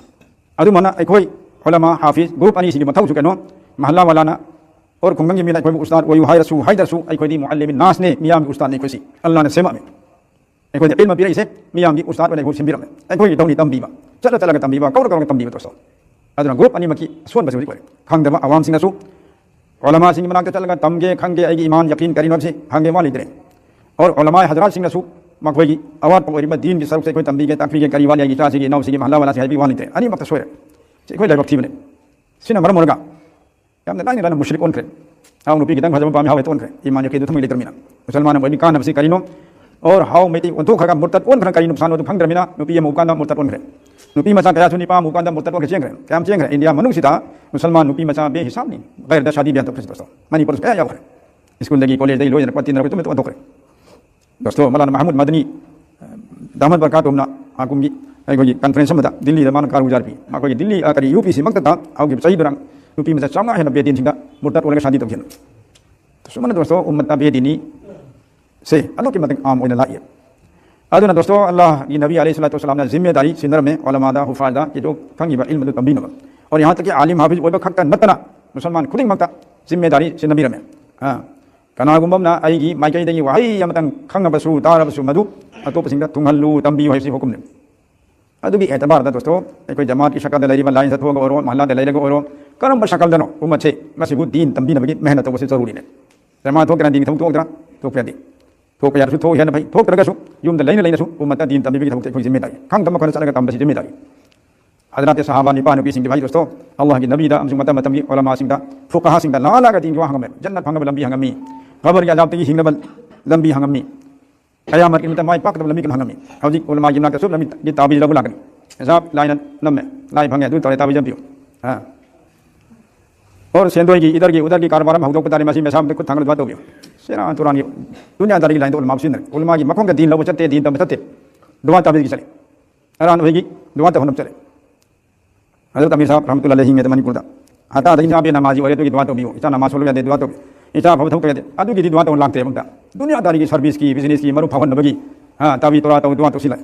ꯑꯗꯨꯃꯥꯏꯅ ꯑꯩꯈꯣꯏ ꯎꯂꯃꯥ, ꯍꯥꯐꯤꯖ, ꯒ꯭ꯔꯨꯞ ꯑꯅꯤꯁꯤꯒꯤ ꯃꯊꯧꯁꯨ ꯀꯩꯅꯣ, ꯃꯍꯜꯂꯥ ꯋꯥꯂꯥꯅ ꯑꯣꯔ ꯈꯨꯡꯒꯪꯒꯤ ꯃꯤꯅ ꯑꯩꯈꯣꯏꯕꯨ ꯎꯁꯇꯥꯗ ꯑꯣꯏꯌꯨ ꯍꯥꯏꯔꯁꯨ ꯍꯥꯏꯗ꯭ꯔꯁꯨ ꯑꯩꯈꯣꯏꯗꯤ ꯃꯨꯑꯜꯂꯤꯃꯤꯟ ꯅꯥꯁꯅꯦ, ꯃꯤꯌꯥꯝꯒꯤ ꯎꯁꯇꯥꯗꯅꯦ ꯑꯩꯈꯣꯏꯁꯤ꯫ ꯑꯜꯂꯥꯅ ꯁꯦꯝꯃꯛꯑꯃꯤ꯫ ꯑꯩꯈꯣꯏꯗ ꯏꯜꯃ ꯄꯤꯔꯛꯏꯁꯦ ꯃꯤꯌꯥꯝꯒꯤ ꯎꯁꯇꯥꯗ ꯑꯣꯏꯅ ꯑꯩꯈꯣꯏ ꯁꯦꯝꯕꯤꯔꯝꯃꯦ꯫ ꯑꯩꯈꯣꯏꯒꯤ ꯊꯧꯅꯤ ꯇꯝꯕꯤꯕ, ꯆꯠꯂ ꯆꯠꯂꯒ ꯇꯝꯕꯤꯕ, ꯀꯧꯔ ꯀꯧꯔꯒ ꯇꯝꯕꯤꯕ ꯇꯧꯁꯣ꯫ ꯑꯗꯨꯅ ꯒ꯭ꯔꯨꯞ ꯑꯅꯤꯃꯛꯀꯤ ꯑꯁꯣꯟꯕꯁꯤ ꯍꯧꯖꯤꯛ ꯑꯣꯏꯔꯦ꯫ ꯈꯪꯗꯕ ꯑꯋꯥꯝꯁꯤꯡꯅꯁꯨ ꯎꯂꯃꯥꯁꯤꯡꯒꯤ ꯃꯅꯥꯛꯇ ꯆꯠꯂꯒ ꯇꯝꯒꯦ, ꯈꯪꯒꯦ, ꯑꯩꯒꯤ ꯏꯃꯥꯟ ꯌꯀꯤꯟ ꯀꯔꯤꯅꯣ ꯍꯥꯏꯕꯁꯤ ꯍꯪꯒꯦ ꯋꯥ ꯂꯩꯇ꯭ꯔꯦ꯫ ꯑꯣꯔ ꯎꯂꯃꯥ ꯍꯖꯔꯥꯠꯁꯤꯡꯅꯁꯨ ꯃꯈꯣꯏꯒꯤ ꯑꯋꯥꯠꯄ ꯑꯣꯏꯔꯤꯕ ꯗꯤꯟꯒꯤ ꯁꯔꯨꯛꯁꯦ ꯑꯩꯈꯣꯏ ꯇꯝꯕꯤꯒꯦ, ꯇꯥꯛꯄꯤꯒꯦ, ꯀꯔꯤ ꯋꯥꯠꯂꯤ ꯑꯩꯒꯤ ꯏꯆꯥꯁꯤꯒꯤ, ꯏꯅꯥꯎꯁꯤꯒꯤ, ꯃꯍꯜꯂꯥ ꯋꯥꯂꯥꯁꯤ ꯍꯥꯏꯕꯒꯤ ꯋꯥ ꯂꯩꯇ꯭ꯔꯦ꯫ ꯑꯅꯤꯃꯛꯇ ꯁꯣꯏꯔꯦ꯫ ꯁꯤ ꯑꯩꯈꯣꯏ ꯂꯥꯏꯕꯛ ꯊꯤꯕꯅꯦ꯫ ꯁꯤꯅ ꯃꯔꯝ ꯑꯣꯏꯔꯒ ꯌꯥꯝꯅ ꯂꯥꯏꯅ ꯂꯥꯏꯅ ꯃꯨꯁ꯭ꯔꯤꯛ ꯑꯣꯟꯈ꯭ꯔꯦ꯫ ꯍꯥꯎ ꯅꯨꯄꯤ ꯈꯤꯇꯪ ꯐꯖꯕ ꯄꯥꯝꯃꯤ, ꯍꯥꯎ ꯍꯦꯛꯇ ꯑꯣꯟꯈ꯭ꯔꯦ꯫ ꯏꯃꯥꯟ ꯌꯀꯤꯟꯗꯨ ꯊꯝꯃꯣꯏ ꯂꯩꯇ꯭ꯔꯃꯤꯅ꯫ ꯃꯨꯁꯜꯃꯥꯟ ꯑꯃ ꯑꯣꯏꯕꯒꯤ ꯀꯥꯟꯅꯕꯁꯤ ꯀꯔꯤꯅꯣ? ꯑꯣꯔ ꯍꯥꯎ ꯃꯩꯇꯩ ꯑꯣꯟꯊꯣꯛꯈ꯭ꯔꯒ ꯃꯨꯔꯇꯠ ꯑꯣꯟꯈ꯭ꯔ ꯀꯔꯤ ꯅꯨꯡꯁꯥꯟ ꯑꯣꯏꯗꯨ ꯈꯪꯗ꯭ꯔꯃꯤꯅ ꯅꯨꯄꯤ ꯑꯃ ꯎꯕ ꯀꯥꯟꯗ ꯃꯨꯔꯇꯠ ꯑꯣꯟꯈ꯭ꯔꯦ꯫ ꯅꯨꯄꯤ ꯃꯆꯥ ꯀꯌꯥꯁꯨ ꯅꯤꯄꯥ ꯑꯃ ꯎꯕ ꯀꯥꯟꯗ ꯃꯨꯔꯇꯠ ꯑꯣꯟꯈ꯭ꯔꯦ ꯆꯦꯟꯈ꯭ꯔꯦ꯫ ꯀꯌꯥꯝ ꯆꯦꯟꯈ꯭ꯔꯦ? ꯏꯟꯗꯤꯌꯥ ꯃꯅꯨꯡꯁꯤꯗ ꯃꯨꯁꯜꯃꯥꯟ ꯅꯨꯄꯤ ꯃꯆꯥ ꯕꯦꯍꯤꯁꯥꯕꯅꯤ꯫ ꯒꯩꯔꯗ ꯁꯥꯗꯤ ꯕꯦꯟ ꯇꯧꯈ꯭ꯔꯦ ꯗꯣꯁꯇꯣ꯫ ꯃꯅꯤꯄꯨꯔꯗꯁꯨ ꯀꯌꯥ ꯌꯥꯎꯈ꯭ꯔꯦ꯫ ꯁ꯭ꯀꯨꯜꯗꯒꯤ ꯀꯣꯂꯦꯖꯇꯒꯤ ꯂꯣꯏꯅ ꯄꯠꯇꯤꯟꯅꯔꯒ ꯇꯨꯃꯤꯟ ꯇꯨꯃꯤꯟ ꯑꯣꯟꯊꯣꯛꯈ꯭ꯔꯦ꯫ ꯗꯣꯁꯇꯣ ꯃꯧꯂꯥꯅꯥ ꯃꯍꯃꯨꯗ ꯃꯗꯅꯤ, ꯗꯥꯃꯟ ꯕꯔꯀꯥꯇꯨꯝꯅ ꯃꯍꯥꯀꯨꯝꯒꯤ ꯑꯩꯈꯣꯏꯒꯤ ꯀꯟꯐ꯭ꯔꯦꯟꯁ ꯑꯃꯗ ꯗꯤꯜꯂꯤꯗ ꯃꯥꯅ ꯀꯥꯔꯨ ꯖꯥꯔ ꯄꯤ꯫ ꯃꯈꯣꯏꯒꯤ ꯗꯤꯜꯂꯤ, ꯑ, ꯀꯔꯤ, ꯌꯨ ꯄꯤ ꯁꯤꯃꯛꯇꯗ ꯍꯧꯈꯤꯕ ꯆꯍꯤꯗꯨꯔꯥꯡ ꯅꯨꯄꯤ ꯃꯆꯥ ꯆꯥꯝꯃꯉꯥ ꯍꯦꯟꯅ ꯕꯦꯗꯤꯟꯁꯤꯡꯗ ꯃꯨꯔꯇꯠ ꯑꯣꯜꯂꯒ ꯁꯥꯗꯤ ꯇꯧꯈꯤꯕ꯫ ꯁꯨꯃꯥꯏꯅ ꯗꯣꯁꯇꯣ ꯎꯝꯃꯠꯇ ꯕꯦꯗꯤꯅꯤ ꯁꯦ ꯑꯗꯨꯛꯀꯤ ꯃꯇꯤꯛ ꯑꯥꯝ ꯑꯣꯏꯅ ꯂꯥꯛꯏ꯫ ꯑꯗꯨꯅ ꯗꯣꯁꯇꯣ, ꯑꯜꯂꯥꯍꯒꯤ ꯅꯕꯤ ꯑꯂꯩꯍꯤ ꯁꯂꯥꯇꯨ ꯋꯁꯂꯥꯝꯅ ꯖꯤꯝꯃꯦꯗꯥꯔꯤ ꯁꯤꯟꯅꯔꯝꯃꯦ, ꯎꯂꯃꯥꯗ, ꯍꯨꯐꯥꯖꯗ, ꯏꯗꯣ ꯈꯪꯉꯤꯕ ꯏꯜꯃꯗꯨ ꯇꯝꯕꯤꯅꯕ꯫ ꯑꯣꯔ ꯌꯍꯥꯟ ꯇꯛꯀꯤ ꯑꯥꯂꯤꯝ ꯍꯥꯐꯤꯖ ꯑꯣꯏꯕ ꯈꯛꯇ ꯅꯠꯇꯅ ꯃꯨꯁꯜꯃꯥꯟ ꯈꯨꯗꯤꯡꯃꯛꯇ ꯖꯤꯝꯃꯦꯗꯥꯔꯤ ꯁꯤꯟꯅꯕꯤꯔꯝꯃꯦ꯫ ꯑ, ꯀꯅꯥꯒꯨꯝꯕ ꯑꯃꯅ ꯑꯩꯒꯤ ꯃꯥꯏꯀꯩꯗꯒꯤ ꯋꯥꯍꯩ ꯑꯃꯇꯪ ꯈꯪꯉꯕꯁꯨ ꯇꯥꯔꯕꯁꯨ ꯃꯗꯨ ꯑꯇꯣꯞꯄꯁꯤꯡꯗ ꯊꯨꯡꯍꯜꯂꯨ, ꯇꯝꯕꯤꯌꯨ ꯍꯥꯏꯕꯁꯤ ꯍꯨꯀꯨꯝꯅꯤ꯫ ꯑꯗꯨꯒꯤ ꯑꯦꯇꯕꯥꯔꯗ ꯗꯣꯁꯇꯣ, ꯑꯩꯈꯣꯏ ꯖꯃꯥꯠꯀꯤ ꯁꯔꯀꯜꯗ ꯂꯩꯔꯤꯕ ꯂꯥꯏꯟ ꯆꯠꯊꯣꯛꯑꯒ ꯑꯣꯏꯔꯣ, ꯃꯍꯜꯂꯥꯗ ꯂꯩꯔꯒ ꯑꯣꯏꯔꯣ, ꯀꯔꯝꯕ ꯁꯔꯀꯜꯗꯅꯣ ꯎꯝꯃꯠꯁꯦ ꯃꯁꯤꯕꯨ ꯗꯤꯟ ꯇꯝꯕꯤꯅꯕꯒꯤ ꯃꯦꯍꯅꯠ ꯇꯧꯕꯁꯤ ꯖꯔꯨꯔꯤꯅꯦ꯫ ꯖꯃꯥꯠ ꯊꯣꯛꯇꯅ ꯗꯤꯟꯒꯤ ꯊꯕꯛ ꯊꯣꯛꯇ꯭ꯔꯥ? ꯊꯣꯛꯄ ꯌꯥꯗꯦ꯫ ꯊꯣꯛꯄ ꯌꯥꯔꯁꯨ ꯊꯣꯛꯏ ꯍꯥꯏꯅ ꯐꯩ, ꯊꯣꯛꯇ꯭ꯔꯒꯁꯨ ꯌꯨꯝꯗ ꯂꯩꯅ ꯂꯩꯅꯁꯨ ꯎꯝꯃꯠꯇ ꯗꯤꯟ ꯇꯝꯕꯤꯕꯒꯤ ꯊꯕꯛꯇꯤ ꯑꯩꯈꯣꯏ ꯖꯤꯝꯃꯦꯗꯥꯔꯤ꯫ ꯈꯪꯗꯕ ꯃꯈꯩꯅ ꯆꯠꯂꯒ ꯇꯝꯕꯁꯤ ꯖꯤꯝꯃꯦꯗꯥꯔꯤ꯫ ꯍꯖꯔꯥꯠ ꯁꯍꯥꯕꯥ ꯅꯤꯄꯥ ꯅꯨꯄꯤꯁꯤꯡꯒꯤ ꯚꯥꯏ ꯗꯣꯁꯇꯣ, ꯑꯜꯂꯥꯍꯒꯤ ꯅꯕꯤꯗ ꯑꯃꯁꯨꯡ ꯃꯇꯝ ꯃꯇꯝꯒꯤ ꯎꯂꯃꯥꯁꯤꯡꯗ, ꯐꯨꯀꯥꯍꯥꯁꯤꯡꯗ ꯂꯥꯛꯂꯒ ꯗꯤꯟꯒꯤ ꯋꯥ ꯍꯪꯉꯝꯃꯦ, ꯖꯟꯅꯠ ꯐꯪꯅꯕ ꯂꯝꯕꯤ ꯍꯪꯉꯝꯃꯤ, ꯀꯕꯔꯒꯤ ꯑꯖꯥꯕꯇꯒꯤ ꯍꯤꯡꯅꯕ ꯂꯝꯕꯤ ꯍꯪꯉꯝꯃꯤ, ꯀꯌꯥꯃꯠꯀꯤ ꯅꯨꯃꯤꯠꯇ ꯃꯥꯏ ꯄꯥꯛꯀꯗꯕ ꯂꯝꯕꯤ ꯀꯔꯝ ꯍꯪꯉꯝꯃꯤ꯫ ꯍꯧꯖꯤꯛ ꯎꯂꯃꯥꯒꯤ ꯃꯅꯥꯛꯇꯁꯨ ꯂꯝꯕꯤ ꯇꯥꯕꯤꯖ ꯂꯧꯕ ꯂꯥꯛꯀꯅꯤ꯫ ꯍꯤꯁꯥꯕ ꯂꯥꯏꯅ ꯅꯝꯃꯦ, ꯂꯥꯏ ꯐꯪꯉꯦ, ꯑꯗꯨ ꯇꯧꯔꯦ, ꯇꯥꯕꯤꯖꯕꯤꯌꯨ꯫ ꯑꯥ꯫ ꯑꯣꯔ ꯁꯦꯟꯗꯣꯏꯒꯤ, ꯏꯗꯔꯒꯤ, ꯎꯗꯔꯒꯤ ꯀꯔꯕꯥꯔ ꯑꯃ ꯍꯧꯗꯣꯛꯄ ꯇꯥꯔꯦ, ꯃꯁꯤ ꯃꯁꯥ ꯃꯊꯛ ꯈꯨꯠ ꯊꯥꯡꯒꯠꯂꯒ ꯗꯨꯋꯥ ꯇꯧꯕꯤꯌꯨ꯫ ꯁꯦꯔꯥꯟ ꯇꯨꯔꯥꯟꯒꯤ ꯗꯨꯅꯤꯌꯥꯗꯥꯔꯤꯒꯤ ꯂꯥꯏꯟꯗ ꯎꯂꯃꯥ ꯁꯤꯖꯤꯟꯅꯔꯦ꯫ ꯎꯂꯃꯥꯒꯤ ꯃꯈꯣꯡꯗ ꯗꯤꯟ ꯂꯧꯕ ꯆꯠꯇꯦ, ꯗꯤꯟ ꯇꯝꯕ ꯆꯠꯇꯦ, ꯗꯨꯋꯥ ꯇꯥꯕꯤꯖꯒꯤ ꯆꯠꯂꯦ꯫ ꯑꯔꯥꯟ ꯑꯣꯏꯒꯤ ꯗꯨꯋꯥ ꯇꯧꯍꯟꯅꯕ ꯆꯠꯂꯦ꯫ ꯍꯖꯔꯠ ꯑꯃꯤꯔ ꯁꯥꯍꯕ ꯔꯍꯃꯇꯨꯜꯂꯥꯍꯤ ꯂꯩꯍꯤꯡꯉꯦꯗ ꯃꯅꯤꯄꯨꯔꯗ꯫ ꯍꯇꯥꯗꯒꯤ ꯏꯆꯥ ꯅꯃꯥꯖꯤ ꯑꯣꯏꯔꯦ, ꯑꯗꯨꯒꯤ ꯗꯨꯋꯥ ꯇꯧꯕꯤꯌꯨ꯫ ꯏꯆꯥ ꯅꯃꯥꯖ ꯁꯣꯜꯂꯨ ꯌꯥꯗꯦ, ꯗꯨꯋꯥ ꯇꯧꯕꯤꯌꯨ꯫ ꯏꯆꯥ ꯑꯐꯕ ꯊꯕꯛ ꯇꯧ ꯌꯥꯗꯦ, ꯑꯗꯨꯒꯤꯗꯤ ꯗꯨꯋꯥ ꯇꯧ ꯂꯥꯛꯇꯦ ꯑꯃꯨꯛꯇ꯫ ꯗꯨꯅꯤꯌꯥꯗꯥꯔꯤꯒꯤ ꯁꯔꯚꯤꯁꯀꯤ, ꯕꯤꯖꯤꯅꯦꯁꯀꯤ ꯃꯔꯨꯞ ꯐꯥꯎꯍꯟꯅꯕꯒꯤ, ꯍꯥ, ꯇꯥꯕꯤ ꯇꯣꯔꯥ ꯇꯧ, ꯗꯨꯋꯥ ꯇꯧꯁꯤꯜꯂꯦ꯫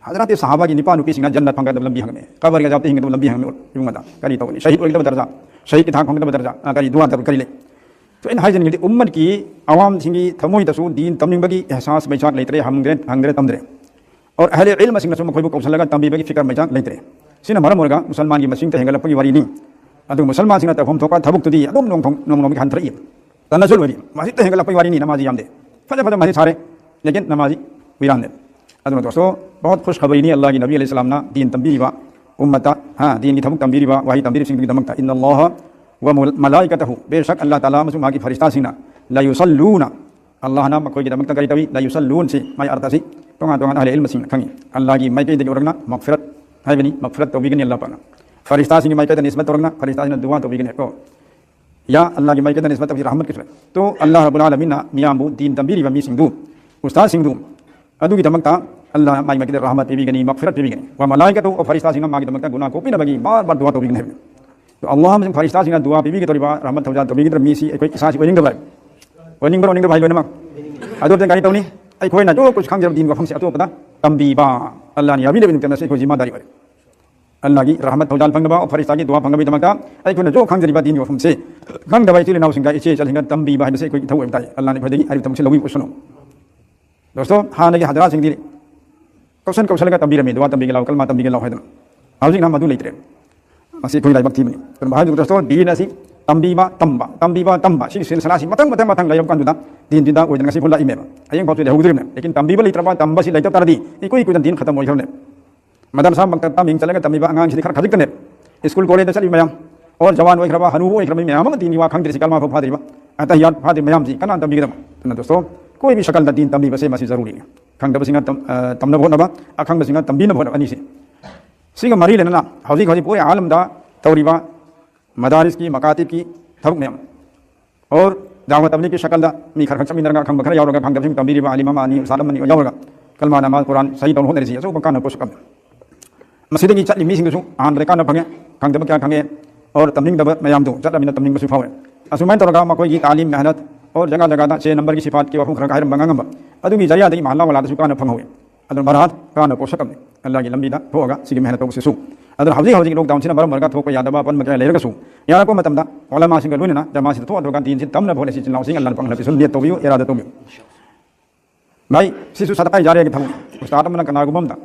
ꯍꯖꯔꯠ ꯁꯍꯥꯕꯥꯒꯤ ꯅꯤꯄꯥ ꯅꯨꯄꯤꯁꯤꯡꯅ ꯖꯟꯅꯠ ꯐꯪꯒꯗꯕ ꯂꯝꯕꯤ ꯍꯪꯉꯝꯃꯤ, ꯀꯕꯔꯒꯤ ꯑꯖꯥꯕꯇ ꯍꯤꯡꯒꯗꯕ ꯂꯝꯕꯤ ꯍꯪꯉꯝꯃꯤ꯫ ꯏꯕꯨꯡꯉꯣꯗ ꯀꯔꯤ ꯇꯧꯒꯅꯤ? ꯁꯍꯤꯗ ꯑꯣꯏꯒꯗꯕ ꯗꯔꯖꯥ, ꯁꯍꯤꯗꯀꯤ ꯊꯥꯛ ꯐꯪꯒꯗꯕ ꯗꯔꯖꯥ, ꯑ, ꯀꯔꯤ ꯗꯨꯋꯥ ꯇꯧ-, ꯀꯔꯤ ꯂꯩ? So ꯑꯩꯅ ꯍꯥꯏꯖꯅꯤꯡꯉꯤꯗꯤ ꯎꯝꯃꯠꯀꯤ ꯑꯋꯥꯝꯁꯤꯡꯒꯤ ꯊꯃꯣꯏꯗꯁꯨ ꯗꯤꯟ ꯇꯝꯅꯤꯡꯕꯒꯤ ꯑꯦꯍꯁꯥꯁ ꯃꯩꯆꯥꯛ ꯂꯩꯇ꯭ꯔꯦ, ꯍꯪꯗ꯭ꯔꯦ, ꯍꯪꯗ꯭ꯔꯦ, ꯇꯝꯗ꯭ꯔꯦ꯫ ꯑꯣꯔ ꯑꯍꯂꯦ ꯏꯜꯃꯁꯤꯡꯅꯁꯨ ꯃꯈꯣꯏꯕꯨ ꯀꯧꯁꯜꯂꯒ ꯇꯝꯕꯤꯕꯒꯤ ꯐꯤꯀꯔ ꯃꯩꯆꯥꯛ ꯂꯩꯇ꯭ꯔꯦ꯫ ꯁꯤꯅ ꯃꯔꯝ ꯑꯣꯏꯔꯒ ꯃꯨꯁꯜꯃꯥꯟꯒꯤ ꯃꯁꯤꯡ ꯍꯦꯟꯒꯠꯂꯛꯄꯒꯤ ꯋꯥꯔꯤꯅꯤ꯫ ꯑꯗꯨꯒ ꯃꯨꯁꯜꯃꯥꯟꯁꯤꯡꯅ ꯇꯧꯐꯝ ꯊꯣꯛꯄ ꯊꯕꯛꯇꯨꯗꯤ ꯑꯗꯨꯝ ꯅꯣꯡꯃ ꯅꯣꯡꯃꯒꯤ ꯍꯟꯊꯔꯛꯏ꯫ ꯇꯅꯖꯨꯜ ꯑꯣꯏꯔꯤ꯫ ꯃꯁꯖꯤꯗꯇ ꯍꯦꯟꯒꯠꯂꯛꯄꯒꯤ ꯋꯥꯔꯤꯅꯤ, ꯅꯃꯥꯖꯤ ꯌꯥꯝꯗꯦ꯫ ꯐꯖ ꯐꯖ ꯃꯁꯖꯤꯗ ꯁꯥꯔꯦ, ꯂꯦꯀꯤꯟ ꯅꯃꯥꯖꯤ ꯋꯤꯔꯥꯟꯅꯦ꯫ ꯑꯗꯨꯅ ꯗꯣꯁꯇꯣ, ꯕꯍꯨꯠ ꯈꯨꯁ ꯈꯕꯔꯤꯅꯤ ꯑꯜꯂꯥꯍꯒꯤ ꯅꯕꯤ ꯑꯂꯩꯍꯤ ꯁꯂꯥꯝꯅ ꯗꯤꯟ ꯇꯝꯕꯤꯔꯤꯕ ꯎꯝꯃꯠꯇ, ꯍꯥ, ꯗꯤꯟꯒꯤ ꯊꯕꯛ ꯇꯝꯕꯤꯔꯤꯕ, ꯋꯥꯍꯩ ꯇꯝꯕꯤꯔꯤꯕꯁꯤꯡꯗꯨꯒꯤꯗꯃꯛꯇ, "ꯏꯟꯅ ꯑꯜꯂꯥꯍ ꯋ ꯃꯨꯜ-, ꯃꯂꯥꯏꯀꯇꯍꯨ", ꯕꯦꯁꯛ ꯑꯜꯂꯥꯍ ꯇꯥꯂꯥ ꯑꯃꯁꯨꯡ ꯃꯍꯥꯛꯀꯤ ꯐꯔꯤꯁꯇꯥꯁꯤꯡꯅ, "ꯂꯥ ꯌꯨꯁꯜꯂꯨꯅ", ꯑꯜꯂꯥꯍꯅ ꯃꯈꯣꯏꯒꯤꯗꯃꯛꯇ ꯀꯔꯤ ꯇꯧꯏ? "ꯂꯥ ꯌꯨꯁꯜꯂꯨꯟ" ꯁꯤ ꯃꯥꯏ ꯑꯔꯊꯁꯤ ꯇꯣꯉꯥꯟ ꯇꯣꯉꯥꯟ ꯑꯍꯂꯦ ꯏꯜꯃꯁꯤꯡꯅ ꯈꯪꯉꯤ꯫ ꯑꯜꯂꯥꯍꯒꯤ ꯃꯥꯏꯀꯩꯗꯒꯤ ꯑꯣꯏꯔꯒꯅ ꯃꯛꯐꯤꯔꯠ ꯍꯥꯏꯕꯅꯤ, ꯃꯛꯐꯤꯔꯠ ꯇꯧꯕꯤꯒꯅꯤ ꯑꯜꯂꯥꯍ ꯄꯥꯛꯅ꯫ ꯐꯔꯤꯁꯇꯥꯁꯤꯡꯒꯤ ꯃꯥꯏꯀꯩꯗ ꯅꯤꯁꯕꯠ ꯇꯧꯔꯒꯅ ꯐꯔꯤꯁꯇꯥꯁꯤꯡꯅ ꯗꯨꯋꯥ ꯇꯧꯕꯤꯒꯅꯤ꯫ ꯀꯣ, ꯌꯥ ꯑꯜꯂꯥꯍꯒꯤ ꯃꯥꯏꯀꯩꯗ ꯅꯤꯁꯕꯠ ꯇꯧꯕꯁꯤ ꯔꯍꯃꯠꯀꯤ ꯁꯨꯔꯦ꯫ ꯇꯣ ꯑꯜꯂꯥꯍ ꯔꯕꯨꯜ ꯑꯥꯂꯃꯤꯟꯅ ꯃꯤꯌꯥꯝꯕꯨ ꯗꯤꯟ ꯇꯝꯕꯤꯔꯤꯕ ꯃꯤꯁꯤꯡꯗꯨ, ꯎꯁꯇꯥꯗꯁꯤꯡꯗꯨ, ꯑꯗꯨꯒꯤꯗꯃꯛꯇ ꯑꯜꯂꯥꯍ ꯃꯥꯒꯤ ꯃꯥꯏꯀꯩꯗ ꯔꯍꯃꯠ ꯄꯤꯕꯤꯒꯅꯤ, ꯃꯛꯐꯤꯔꯠ ꯄꯤꯕꯤꯒꯅꯤ꯫ ꯋ ꯃꯂꯥꯏꯀꯇꯨ, ꯐꯔꯤꯁꯇꯥꯁꯤꯡꯅ ꯃꯥꯒꯤꯗꯃꯛꯇ ꯒꯨꯅꯥ ꯀꯣꯛꯄꯤꯅꯕꯒꯤ ꯕꯥꯔ ꯕꯥꯔ ꯗꯨꯋꯥ ꯇꯧꯕꯤꯒꯅꯤ ꯍꯥꯏꯕꯅꯤ꯫ ꯑꯗꯣ ꯑꯜꯂꯥꯍ ꯑꯃꯁꯨꯡ ꯐꯔꯤꯁꯇꯥꯁꯤꯡꯅ ꯗꯨꯋꯥ ꯄꯤꯕꯤꯒꯗꯧꯔꯤꯕ, ꯔꯍꯃꯠ ꯊꯧꯖꯥꯜ ꯇꯧꯕꯤꯒꯗꯧꯔꯤꯕ ꯃꯤꯁꯤ ꯑꯩꯈꯣꯏ ꯏꯁꯥꯁꯤ ꯑꯣꯏꯅꯤꯡꯗꯕ꯭ꯔꯥ? ꯑꯣꯏꯅꯤꯡꯕ꯭ꯔꯥ, ꯑꯣꯏꯅꯤꯡꯗꯕ꯭ꯔꯥ ꯍꯥꯏ ꯂꯣꯏꯅꯃꯛ? ꯑꯗꯨ ꯑꯝꯇꯪ ꯀꯔꯤ ꯇꯧꯅꯤ? ꯑꯩꯈꯣꯏꯅ ꯖꯣ ꯀꯨꯁ ꯈꯪꯖꯔꯕ ꯗꯤꯟꯒꯤ ꯋꯥꯐꯝꯁꯦ ꯑꯇꯣꯞꯄꯗ ꯇꯝꯕꯤꯕ, ꯑꯜꯂꯥꯍꯅ ꯌꯥꯕꯤꯗꯕ ꯅꯨꯃꯤꯠꯇ ꯑꯁꯤ ꯑꯩꯈꯣꯏ ꯖꯤꯝꯃꯥꯗꯥꯔꯤ ꯑꯣꯏꯔꯦ꯫ ꯑꯜꯂꯥꯍꯒꯤ ꯔꯍꯃꯠ ꯊꯧꯖꯥꯜ ꯐꯪꯅꯕ, ꯐꯔꯤꯁꯇꯥꯒꯤ ꯗꯨꯋꯥ ꯐꯪꯅꯕꯒꯤꯗꯃꯛꯇ ꯑꯩꯈꯣꯏꯅ ꯖꯣ ꯈꯪꯖꯔꯤꯕ ꯗꯤꯟꯒꯤ ꯋꯥꯐꯝꯁꯦ ꯈꯪꯗꯕ ꯏꯆꯤꯜ ꯏꯅꯥꯎꯁꯤꯡꯗ, ꯏꯆꯦ ꯏꯆꯜꯁꯤꯡꯗ ꯇꯝꯕꯤꯕ ꯍꯥꯏꯕꯁꯦ ꯑꯩꯈꯣꯏꯒꯤ ꯏꯊꯧ ꯑꯣꯏꯕ ꯇꯥꯏ꯫ ꯑꯜꯂꯥꯍꯅ ꯑꯩꯈꯣꯏꯗꯒꯤ ꯍꯥꯏꯔꯤꯕ ꯊꯕꯛꯁꯦ ꯂꯧꯕꯤꯌꯨ ꯁꯅꯨ꯫ ꯗꯣꯁꯇꯣ, ꯍꯥꯟꯅꯒꯤ ꯍꯖꯔꯥꯁꯤꯡꯗꯤ ꯀꯧꯁꯟ ꯀꯧꯁꯜꯂꯒ ꯇꯝꯕꯤꯔꯝꯃꯤ, ꯗꯨꯋꯥ ꯇꯝꯕꯤꯒꯦ ꯂꯥꯎ, ꯀꯜꯃꯥ ꯇꯝꯕꯤꯒꯦ ꯂꯥꯎ ꯍꯥꯏꯗꯅ꯫ ꯍꯧꯖꯤꯛꯅ ꯃꯗꯨ ꯂꯩꯇ꯭ꯔꯦ꯫ ꯃꯁꯤ ꯑꯩꯈꯣꯏ ꯂꯥꯏꯕꯛ ꯊꯤꯕꯅꯤ꯫ ꯀꯔꯝꯕ ꯍꯥꯏꯗꯨ ꯗꯣꯁꯇꯣ, ꯗꯤꯟ ꯑꯁꯤ ꯇꯝꯕꯤꯕ, ꯇꯝꯕ, ꯇꯝꯕꯤꯕ, ꯇꯝꯕ, ꯁꯤꯒꯤ ꯁꯤꯜꯁꯤꯂꯥꯁꯤ ꯃꯊꯪ, ꯃꯊꯪ, ꯃꯊꯪ ꯂꯩꯔꯕ ꯀꯥꯟꯗꯨꯗ ꯗꯤꯟ, ꯗꯤꯟꯗ ꯑꯣꯏꯗꯅ ꯉꯁꯤ ꯐꯥꯎ ꯂꯥꯛꯏꯃꯦꯕ꯫ ꯍꯌꯦꯡ ꯐꯥꯎꯁꯨ ꯂꯩꯍꯧꯗ꯭ꯔꯤꯕꯅꯦ꯫ ꯂꯦꯀꯤꯟ ꯇꯝꯕꯤꯕ ꯂꯩꯇ꯭ꯔꯕ, ꯇꯝꯕꯁꯤ ꯂꯩꯇꯕ ꯇꯥꯔꯗꯤ ꯏꯀꯨꯏ ꯀꯨꯏꯗꯅ ꯗꯤꯟ ꯈꯇꯝ ꯑꯣꯏꯈ꯭ꯔꯅꯦ꯫ ꯃꯗꯔꯁꯥ ꯃꯛꯇꯕ ꯃꯤꯡ ꯆꯠꯂꯒ ꯇꯝꯃꯤꯕ ꯑꯉꯥꯡꯁꯤꯗꯤ ꯈꯔ ꯈꯖꯤꯛꯇꯅꯦ꯫ ꯁ꯭ꯀꯨꯜ ꯀꯣꯂꯦꯖꯇ ꯆꯠꯂꯤꯕ ꯃꯌꯥꯝ, ꯑꯣꯔ ꯖꯋꯥꯟ ꯑꯣꯏꯈ꯭ꯔꯕ, ꯍꯅꯨꯕ ꯑꯣꯏꯈ꯭ꯔꯕ ꯃꯤ ꯃꯌꯥꯝ ꯑꯃ ꯗꯤꯟꯒꯤ ꯋꯥ ꯈꯪꯗ꯭ꯔꯤꯁꯤ, ꯀꯜꯃꯥ ꯐꯥꯎ ꯐꯥꯗ꯭ꯔꯤꯕ, ꯑꯇꯍꯤꯌꯥꯠ ꯐꯥꯗ꯭ꯔꯤꯕ ꯃꯌꯥꯝꯁꯤ ꯀꯅꯥꯅ ꯇꯝꯕꯤꯒꯗꯕ? ꯑꯗꯨꯅ ꯗꯣꯁꯇꯣ, ꯀꯣꯏ ꯚꯤ ꯁꯀꯜꯗ ꯗꯤꯟ ꯇꯝꯕꯤꯕꯁꯦ ꯃꯁꯤ ꯖꯔꯨꯔꯤꯅꯤ꯫ ꯈꯪꯗꯕꯁꯤꯡꯅ ꯇꯝ-, ꯑ, ꯇꯝꯅꯕ ꯍꯣꯠꯅꯕ, ꯑꯈꯪꯕꯁꯤꯡꯅ ꯇꯝꯕꯤꯅꯕ ꯍꯣꯠꯅꯕ ꯑꯅꯤꯁꯤ꯫ ꯁꯤꯒ ꯃꯔꯤ ꯂꯩꯅꯅ ꯍꯧꯖꯤꯛ ꯍꯧꯖꯤꯛ ꯄꯨꯔꯦ ꯑꯥꯂꯝꯗ ꯇꯧꯔꯤꯕ ꯃꯗꯥꯔꯤꯁꯀꯤ, ꯃꯀꯥꯇꯤꯕꯀꯤ ꯊꯕꯛ ꯃꯌꯥꯝ, ꯑꯣꯔ ꯗꯥꯋꯥ ꯇꯕꯂꯤꯒꯀꯤ ꯁꯀꯜꯗ ꯃꯤ ꯈꯔ ꯈꯛ ꯆꯠꯃꯤꯟꯅꯔꯒ ꯈꯪꯕ ꯈꯔ ꯌꯥꯎꯔꯒ ꯈꯪꯗꯕꯁꯤꯡ ꯇꯝꯕꯤꯔꯤꯕ ꯑꯥꯂꯤꯝ ꯑꯃ ꯑꯅꯤ, ꯎꯁꯇꯥꯗ ꯑꯃ ꯑꯅꯤ ꯌꯥꯎꯔꯒ ꯀꯜꯃꯥ, ꯅꯃꯥꯖ, ꯀꯨꯔꯥꯟ ꯁꯍꯤ ꯇꯧꯅ ꯍꯣꯠꯅꯔꯤꯁꯤ ꯑꯆꯧꯕ ꯀꯥꯟꯅꯕ ꯄꯣꯠꯁꯛ ꯑꯃꯅꯤ꯫ ꯃꯁꯤꯗꯒꯤ ꯆꯠꯂꯤ ꯃꯤꯁꯤꯡꯗꯨꯁꯨ ꯑꯍꯥꯟꯕꯗ ꯀꯥꯟꯅꯕ ꯐꯪꯉꯦ, ꯈꯪꯗꯕ ꯀꯌꯥ ꯈꯪꯉꯦ, ꯑꯣꯔ ꯇꯝꯅꯤꯡꯗꯕ ꯃꯌꯥꯝꯗꯨ ꯆꯠꯂꯃꯤꯅ ꯇꯝꯅꯤꯡꯕꯁꯨ ꯐꯥꯎꯔꯦ꯫ ꯑꯁꯨꯃꯥꯏꯅ ꯇꯧꯔꯒ ꯃꯈꯣꯏꯒꯤ ꯇꯥꯂꯤꯝ, ꯃꯦꯍꯅꯠ, ꯑꯣꯔ ꯖꯒꯥ ꯖꯒꯥꯗ ꯆꯦ ꯅꯝꯕꯔꯒꯤ ꯁꯤꯐꯥꯠꯀꯤ ꯋꯥꯐꯝ ꯈꯔ ꯍꯥꯏꯔꯝꯕ ꯉꯥꯡꯉꯝꯕ ꯑꯗꯨꯒꯤ ꯖꯔꯤꯌꯥꯗꯒꯤ ꯃꯍꯜꯂꯥ ꯋꯥꯂꯥꯗꯁꯨ ꯀꯥꯟꯅꯕ ꯐꯪꯍꯧꯋꯤ꯫ ꯑꯗꯨꯅ ꯃꯔꯥꯠ ꯀꯥꯟꯅꯕ ꯄꯣꯠꯁꯛ ꯑꯃꯅꯤ꯫ ꯑꯜꯂꯥꯍꯒꯤ ꯂꯝꯕꯤꯗ ꯊꯣꯛꯑꯒ ꯁꯤꯒꯤ ꯃꯦꯍꯅꯠ ꯇꯧꯕꯁꯤꯁꯨ꯫ ꯑꯗꯨꯅ ꯍꯧꯖꯤꯛ ꯍꯧꯖꯤꯛ ꯂꯣꯛꯗꯥꯎꯟꯁꯤꯅ ꯃꯔꯝ ꯑꯣꯏꯔꯒ ꯊꯣꯛꯄ ꯌꯥꯗꯕ ꯑꯄꯟꯕ ꯀꯌꯥ ꯂꯩꯔꯒꯁꯨ, ꯌꯥꯔꯛꯄ ꯃꯇꯝꯗ ꯎꯂꯃꯥꯁꯤꯡꯒ ꯂꯣꯏꯅꯅ ꯖꯃꯥꯁꯤꯗ ꯊꯣꯛꯑꯗ꯭ꯔꯒ ꯗꯤꯟꯁꯤ ꯇꯝꯅꯕ ꯍꯣꯠꯅꯁꯤ꯫ ꯏꯆꯤꯜ ꯏꯅꯥꯎꯁꯤꯡ ꯑꯜꯂꯥꯍꯅ ꯄꯥꯡꯒꯜ ꯄꯤꯁꯨ ꯅꯤꯌꯠ ꯇꯧꯕꯤꯌꯨ, ꯏꯔꯥꯗ ꯇꯧꯕꯤꯌꯨ꯫ ꯚꯥꯏ, ꯁꯤꯁꯨ ꯁꯗꯀꯥꯏ ꯖꯥꯔꯤꯌꯥꯒꯤ ꯊꯕꯛꯅꯤ꯫ ꯎꯁꯇꯥꯗ ꯑꯃꯅ ꯀꯅꯥꯒꯨꯝꯕ ꯑꯃꯗ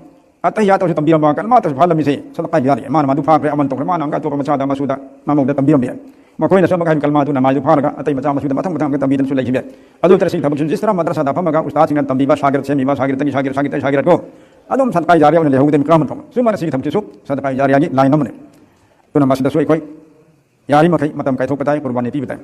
ꯑꯇꯍꯤꯌꯥꯠ ꯇꯧꯁꯤ ꯇꯝꯕꯤꯔꯝꯕ, ꯀꯜꯃꯥ ꯇꯧꯁꯤ ꯐꯥꯍꯜꯂꯝꯃꯤꯁꯦ ꯁꯗꯀꯥꯏ ꯖꯥꯔꯤꯌꯥ꯫ ꯃꯥꯅ ꯃꯗꯨ ꯐꯥꯈ꯭ꯔꯦ, ꯑꯃꯅ ꯇꯧꯈ꯭ꯔꯦ, ꯃꯥꯅ ꯑꯃꯒ ꯑꯇꯣꯞꯄ ꯃꯆꯥꯗ ꯃꯁꯨꯗ ꯃꯃꯧꯗ ꯇꯝꯕꯤꯔꯝꯕ ꯌꯥꯏ꯫ ꯃꯈꯣꯏꯅꯁꯨ ꯑꯃꯨꯛ ꯍꯥꯏꯕ ꯀꯜꯃꯥꯗꯨꯅ ꯃꯥꯏꯗꯨ ꯐꯥꯔꯒ ꯑꯇꯩ ꯃꯆꯥ ꯃꯁꯨꯗ ꯃꯊꯪ ꯃꯊꯪ ꯑꯃꯨꯛ ꯇꯝꯕꯤꯗꯅꯁꯨ ꯂꯩꯈꯤꯕ ꯌꯥꯏ꯫ ꯑꯗꯨ ꯅꯠꯇꯅ ꯁꯤꯒꯤ ꯊꯕꯛꯁꯤꯁꯨ ꯖꯤꯁ ꯇꯔꯥ ꯃꯗ꯭ꯔꯁꯥꯗ ꯐꯝꯃꯒ ꯎꯁꯇꯥꯗꯁꯤꯡꯅ ꯇꯝꯕꯤꯕ ꯁꯥꯒꯤꯔꯠ ꯁꯦꯝꯕꯤꯕ, ꯁꯥꯒꯤꯔꯠꯇꯒꯤ ꯁꯥꯒꯤꯔꯠ, ꯁꯥꯒꯤꯔꯠꯇꯒꯤ ꯁꯥꯒꯤꯔꯠ ꯀꯣ, ꯑꯗꯨꯝ ꯁꯗꯀꯥꯏ ꯖꯥꯔꯤꯌꯥ ꯑꯣꯏꯅ ꯂꯩꯍꯧꯒꯗꯣꯏꯅꯤ ꯀꯔꯥꯃꯠ ꯐꯥꯎꯕ꯫ ꯁꯨꯃꯥꯏꯅ ꯁꯤꯒꯤ ꯊꯕꯛꯁꯤꯁꯨ ꯁꯗꯀꯥꯏ ꯖꯥꯔꯤꯌꯥꯒꯤ ꯂꯥꯏꯟ ꯑꯃꯅꯤ꯫ ꯑꯗꯨꯅ ꯃꯁꯤꯗꯁꯨ ꯑꯩꯈꯣꯏ ꯌꯥꯔꯤꯃꯈꯩ ꯃꯇꯝ ꯀꯥꯏꯊꯣꯛꯄ ꯇꯥꯏ, ꯀꯨꯔꯕꯥꯅꯤ ꯄꯤꯕ ꯇꯥꯏ꯫